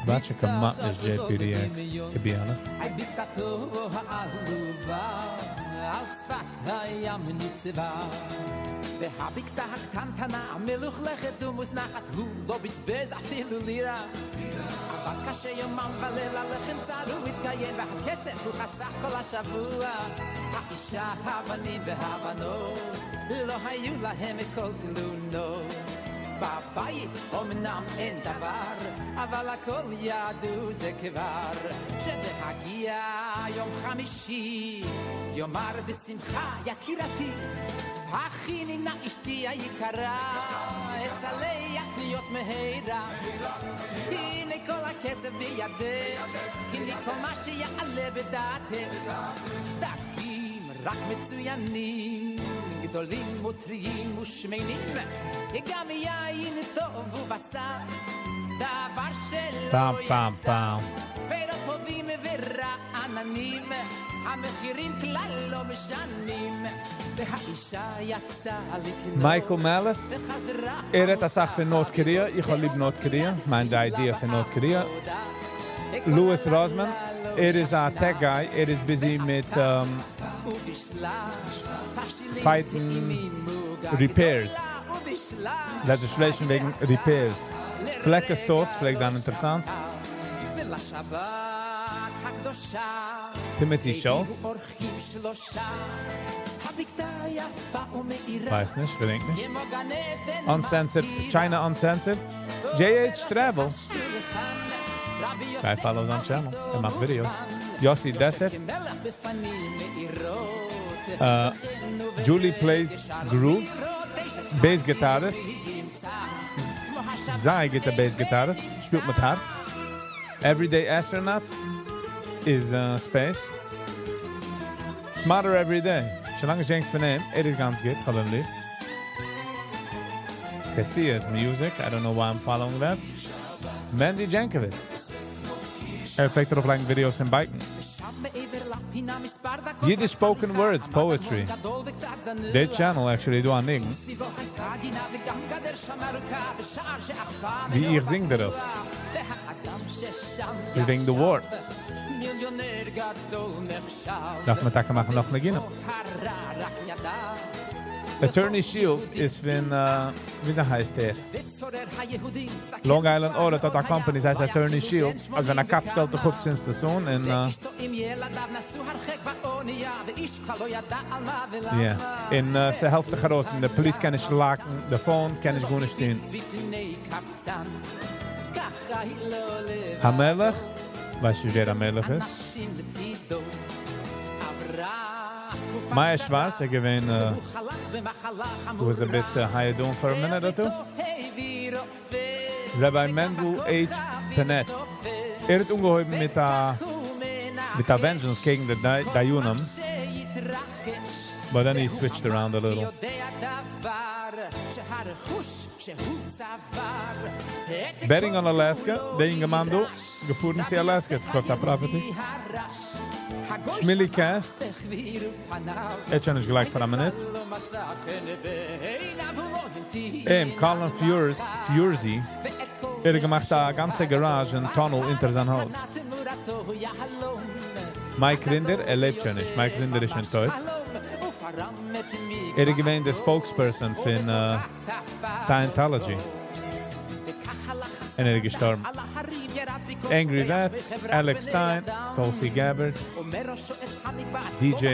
Watch איך כמעט נישט JP Reacts, to be honest. פעם פעם פעם. Michael Malice, ער רעדט אסאך פון North Korea, איך האב ליב North Korea, מיין די idea פון North Korea. Louis Rossmann, ער איז א tech guy, ער איז busy מיט fight ן repairs, legislation וועגן repairs. Fleckers Thoughts פלעגט זיין אינטערעסאנט. Timothy Schultz. ווייס נישט, געדענק נישט. Uncensored, China Uncensored. JH Travel. גיי follow זיין channel, ער מאכט videos. Yossi Desert. Julie Plays Groove. Bass guitarist. זייער גוטע bass guitarist. שפילט מיט הארץ. Everyday Astronauts איז space. Smarter Every Day. שוין לאנג נישט געדענקט פון אים. ער איז גאנץ גוט. האב אים ליב. Cassius Music. I don't know why I'm following that. Mandy Jankovitz. ער פלעגט ארויפלייגן videos פון bike ן. Yiddish spoken words, poetry. די channel actually דא א ניגון. ווי איך זינג דערויף. ס'איז וועגן די war. דארף מען טאקע מאכן נאך ניגונים. Attorney Shield איז פון, וויאזוי הייסט ער? Long Island Audit האט א קאמפאני וואס הייסט Attorney Shield, אז ווען א cop שטעלט דיך אפ צינדסטו עס אן און יא, און ס'העלפט דיך ארויס און די police קען נישט lock ן די phone, קען נישט גארנישט טון. המלך? ווייסט נישט ווער המלך איז? Maya Schwartz איז געווען who was a bit higher doing for a minute or two. Rabbi Mendel H. Penet. ער האט אנגעהויבן מיט א מיט א vengeance קעגן די דיינים. But then he switched around a little. Betting on Alaska, דער אינגערמאן דא, געפארן צו Alaska, האט געקויפט א property. Shmili Cast, ער האט שוין נישט געלייגט פאר א מינוט. עם, Colin Furze, Furze, ער האט געמאכט א גאנצע garage און tunnel אונטער זיין הויז. Mike Rinder, ער לעבט שוין נישט. Mike Rinder איז שוין טויט. ער איז געווען דער spokesperson פון Scientology. און ער איז געשטארבן. Angry Vet, Alex Stein, Tulsi Gabbard, DJ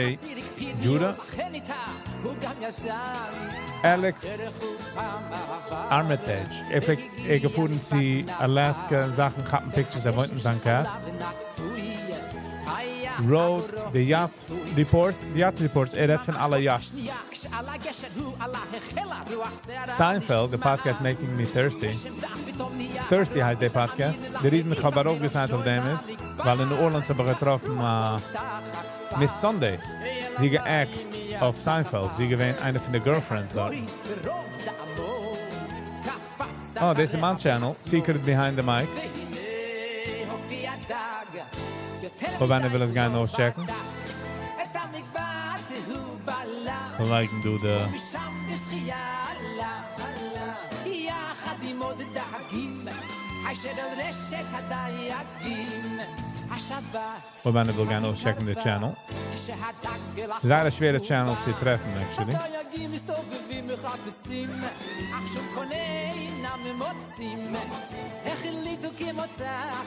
Judah, Alex Armitage. ער פלעגט ער געפארן צו Alaska און זאכן, כאפן pictures, ער וואוינט אין זיין car. Road, the Yacht Report, the Yacht Reports, ער רעדט פון אלע yachts. Seinfeld, the podcast making me thirsty. Thirsty הייסט דער podcast. The reason איך האב ארויפגע sign ט אויף דעם איז, ווייל אין New Orleans האב איך געטראפן Miss Sunday. זי גע act אויף Seinfeld. זי געווען איינע פון די girlfriends דארט. Oh, this is my channel, Secret Behind the Mic. אויב איינער וויל עס גיין אויסcheck ן. Like do the אויב איינער וויל גיין אויסcheck ן די channel. ס'איז זייער א שווערע channel צו טרעפן, actually.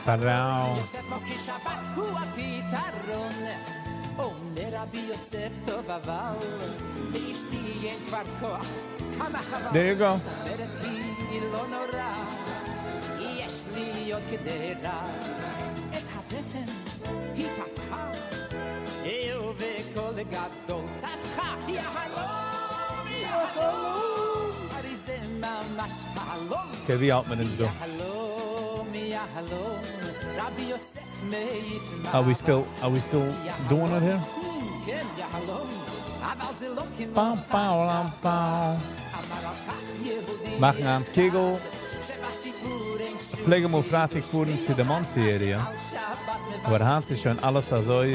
Parau. There you go. Okay, ווי האלט מען אונז דא? Are we still doing it here? Pam, pam, pam. מאכן א קוגל. פלעג אמאל פרייטאג פארן צו די Monsey area. אבער היינט איז שוין אלעס אזוי,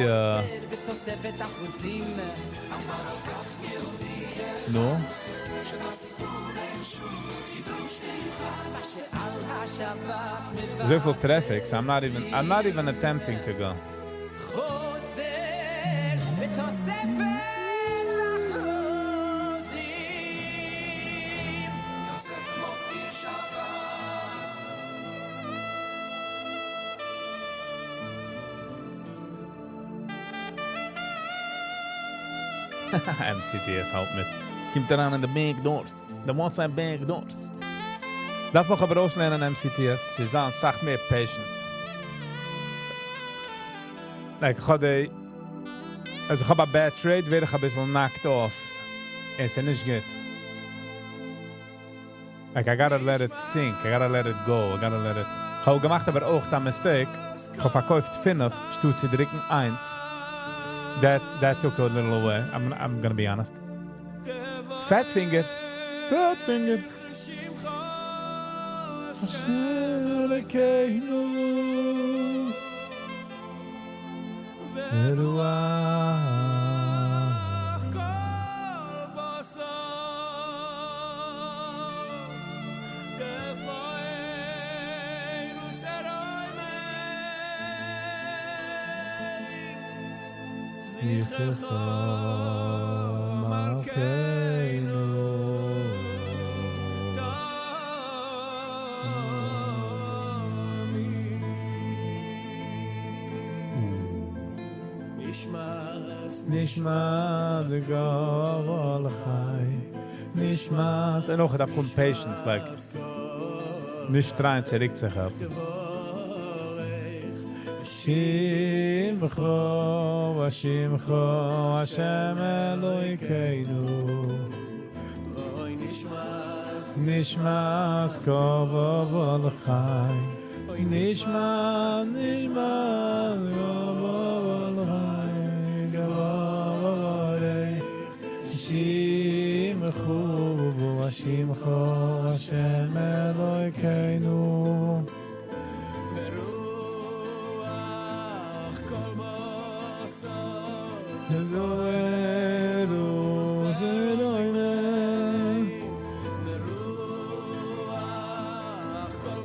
נו? אזויפיל traffic, so I'm not even attempting to go. MCTS האלט מיט. קומט אריין אין די back doors. The WhatsApp back doors. דארף מען אבער אויסלערנען MCTS צו זיין א סאך מער patient. Like, איך האב די, אז איך האב א bad trade, ווער איך א ביסל knocked off. עס איז נישט גוט. Like, I gotta let it sink. I gotta let it go. I gotta let it... איך האב געמאכט אבער אויך א mistake. איך האב פארקויפט 5, שטאט צו דריקן 1. That took a little away. I'm gonna be honest. Fat finger. Fat finger. השם אלוקינו ורוח כל בשר תפארנו שרומם זכרך מלכנו. נשמת כל חי נשמת און אויך דארף האבן patience like נישט טרייען צוריק צו כאפן. שמך ושמך השם אלוקינו נשמת כל חי נשמת נשמת כל חי שמך ושמך השם אלוקינו. ורוח כל בשר ורוח כל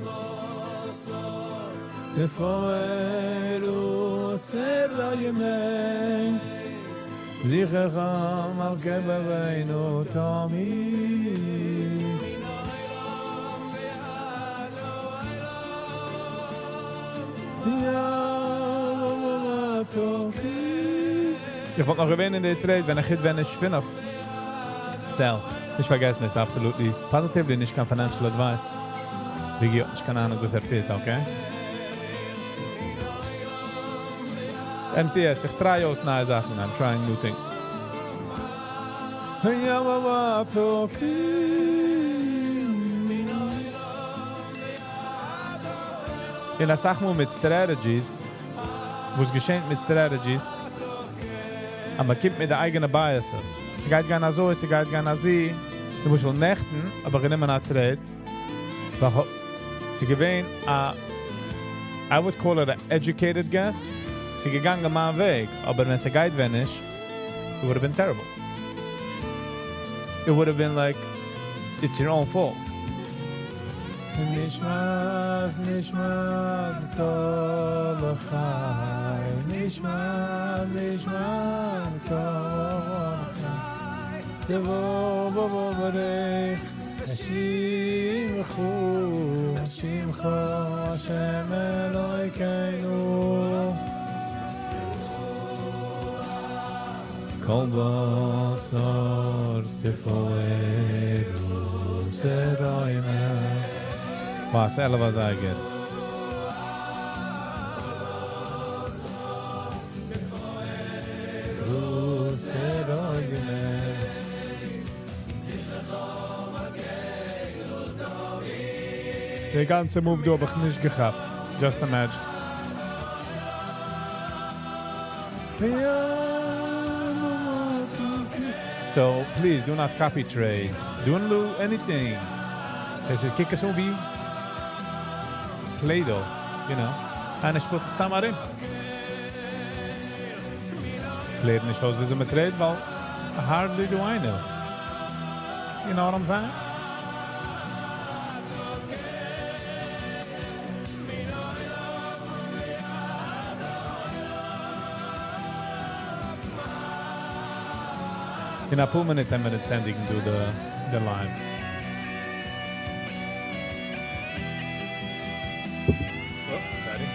בשר תפארו צליימי זכרך על קברנו תמיד. איך וואלט נאך געווען אין די trade ווען איך היט ווען נישט פינף. Sell. נישט פארגעסן איז absolutely positively נישט קיין financial advice. וויגי האט נישט קיין אהנונג וואס ער טוט, okay? MTS, איך try אויס נייע זאכן, I'm trying new things. און אסאך מאל מיט strategies, וואס געשענט מיט strategies, אז מען קומט מיט די אייגענע biases. ס'גייט גיין אזוי, ס'גייט גיין אזי. למשל נעכטן האב איך גענומען א trade, ווייל ס'איז געווען א, I would call it a educated guess, ס'איז געגאנגען מיין וועג, אבער ווען ס'גייט ווען נישט, it would have been terrible. It would have been like, it's your own fault. נשמת נשמת כל חי נשמת נשמת כל חי תבורך שמך שמך השם אלוקינו כל בשר תפארו תרומם. וואס 11 אזייגער. די גאנצע move דא האב איך נישט געכאפט. Just imagine. So, please do not copy trade. Don't do anything. עס איז קוק עס אן ווי Play-Doh, you know. איינער שפילט זיך סתם ארום. קלער נישט אויס וויאזוי מען trade, ווייל hardly do I know. You know what I'm saying? אין אפאר מינוט וועלן מיר ענדיגן דא די live. Oh, sorry.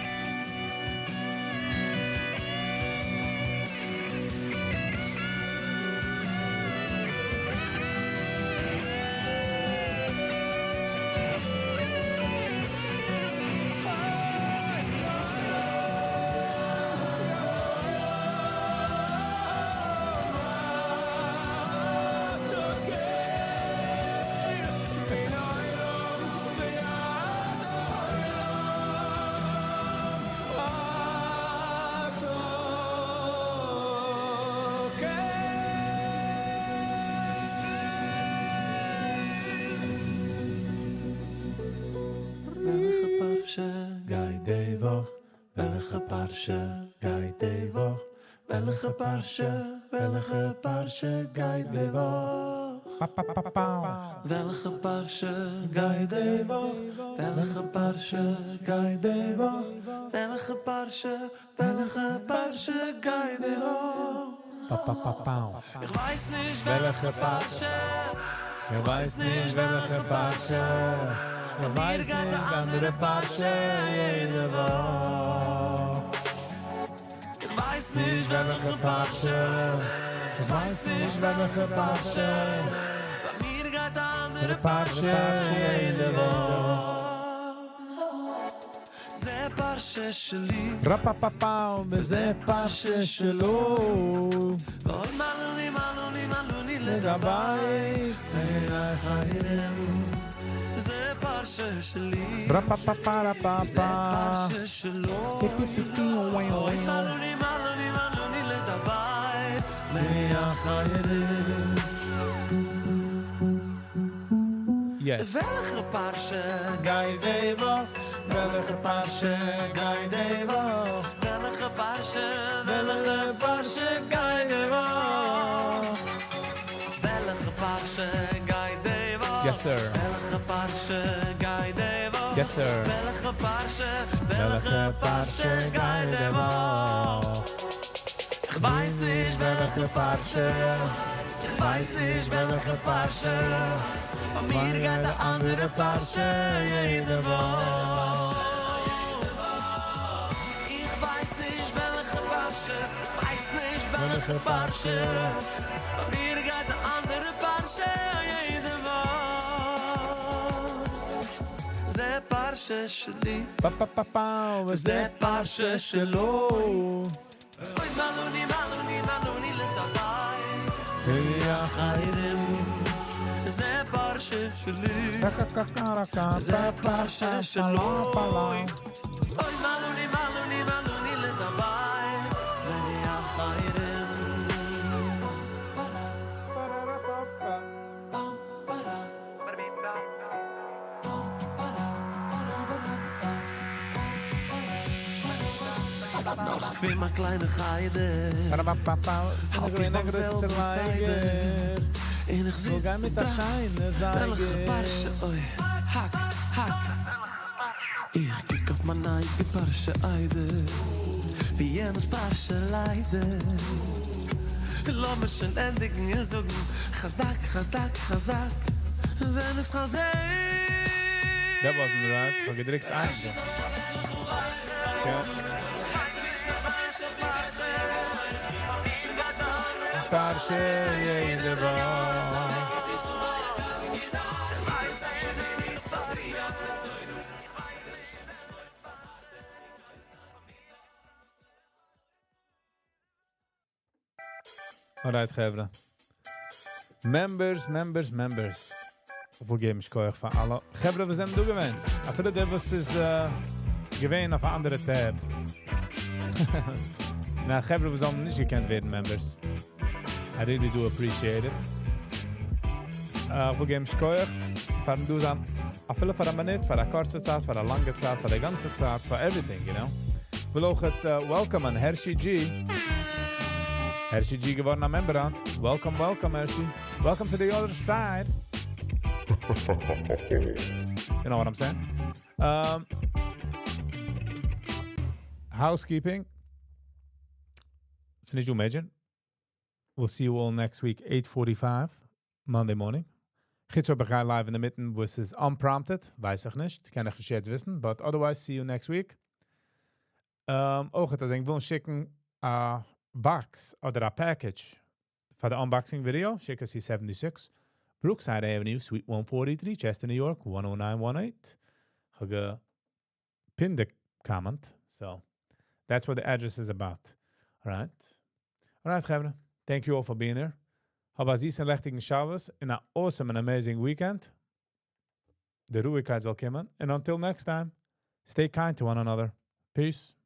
וועלכע פרשה גייט די וואך? וועלכע פרשה גייט די וואך? וועלכע פרשה, וועלכע פרשה גייט די וואך? וועלכע פרשה גייט די וואך? וועלכע פרשה גייט די וואך? וועלכע פרשה, וועלכע פרשה גייט די וואך? איך ווייס נישט וועלכע פרשה. איך ווייס נישט וועלכע פרשה. איך ווייס נישט אנדערע פרשה יעדע וואך. איך ווייס ווייס נישט וועלכע פרשה, איך ווייס נישט וועלכע פרשה. ביי מיר גייט אן אנדערע פרשה יעדע וואך. זה פרשה שלי. ראפאפאפאו, וזה פרשה שלו. ועוד מעלוני מעלוני מעלוני לגבי זה פרשה שלי. ראפאפאפאראפאפא. זה פרשה שלו. ועוד מעלוני מעלוני מעלוני לדבי מהחיילים. Yes. וועלכע פרשה גייט די וואך? וועלכע פרשה גייט די וואך? וועלכע פרשה וועלכע פרשה גייט די וואך? וועלכע פרשה גייט די וואך? Yes, sir. וועלכע פרשה גייט די וואך? Yes, sir. וועלכע פרשה וועלכע פרשה גייט די וואך? איך ווייס נישט וועלכע פרשה. איך ווייס נישט וועלכע פרשה. ביי מיר גייט אן אנדערע פרשה יעדע וואך. איך ווייס נישט וועלכע פרשה. ווייס נישט וועלכע פרשה. ביי מיר גייט אן אנדערע פרשה יעדע וואך. זה פרשה שלי. פא-פא-פא-פאו, וזה פרשה שלו. אוי מעלוני מעלוני מעלוני לדבי החיירים זה פרשה שלי זה פרשה שלו אוי מעלוני מעלוני מעלוני לדבי החיירים נאך פון א קליינע חדר האלט איך ביים זעלבן סדר און איך זיץ און טראכט וועלכע פרשה אוי האק האק איך קוק אויף מיין אייגן פרשה איידער ווי יענעמס פרשה ליידער לאמיר שוין ענדיגן און זאגן חזק חזק חזק ווען איך חזק That wasn't right. איך האב געדריקט איינס. Okay. פרשה יעדע וואך. Alright, חברה. Members, members, members. איך וויל געבן שכוח פאר אלע חברה וואס זענען דא געווען. אפילו דער וואס איז געווען אויף א אנדערע tab. נא, חברה וואס האבן נישט געקענט ווערן members. I really do appreciate it. איך וויל געבן שכוח פארן דא זיין. אפילו פאר א מינוט, פאר א קורצע צייט, פאר א לאנגע צייט, פאר די גאנצע צייט, for everything, you know. וויל אויך welcome אן Hershey G. Hershey G געווארן א member היינט. Welcome, welcome, Hershey. Welcome to the other side. You know what I'm saying? Housekeeping. ס'איז נישט דא major. We'll see you all next week, 8.45, Monday morning. חוץ אויב איך גיי live אינמיטן, וואס איז unprompted, ווייס איך נישט, קען איך נישט יעצט וויסן, but otherwise see you next week. אויך, אז ענק ווילן שיקן א box אדער א package פאר די unboxing video, שיק עס 76 Brookside Avenue, Suite 143, Chester, New York, 10918. כ'האב גע-pinned the comment, so that's what the address is about. All right. All right, חברה. Thank you all for being here. האב א זיסן לעכטיגן שבת and an awesome and amazing weekend. די רואיגקייט זאל קומען. And until next time, stay kind to one another. Peace.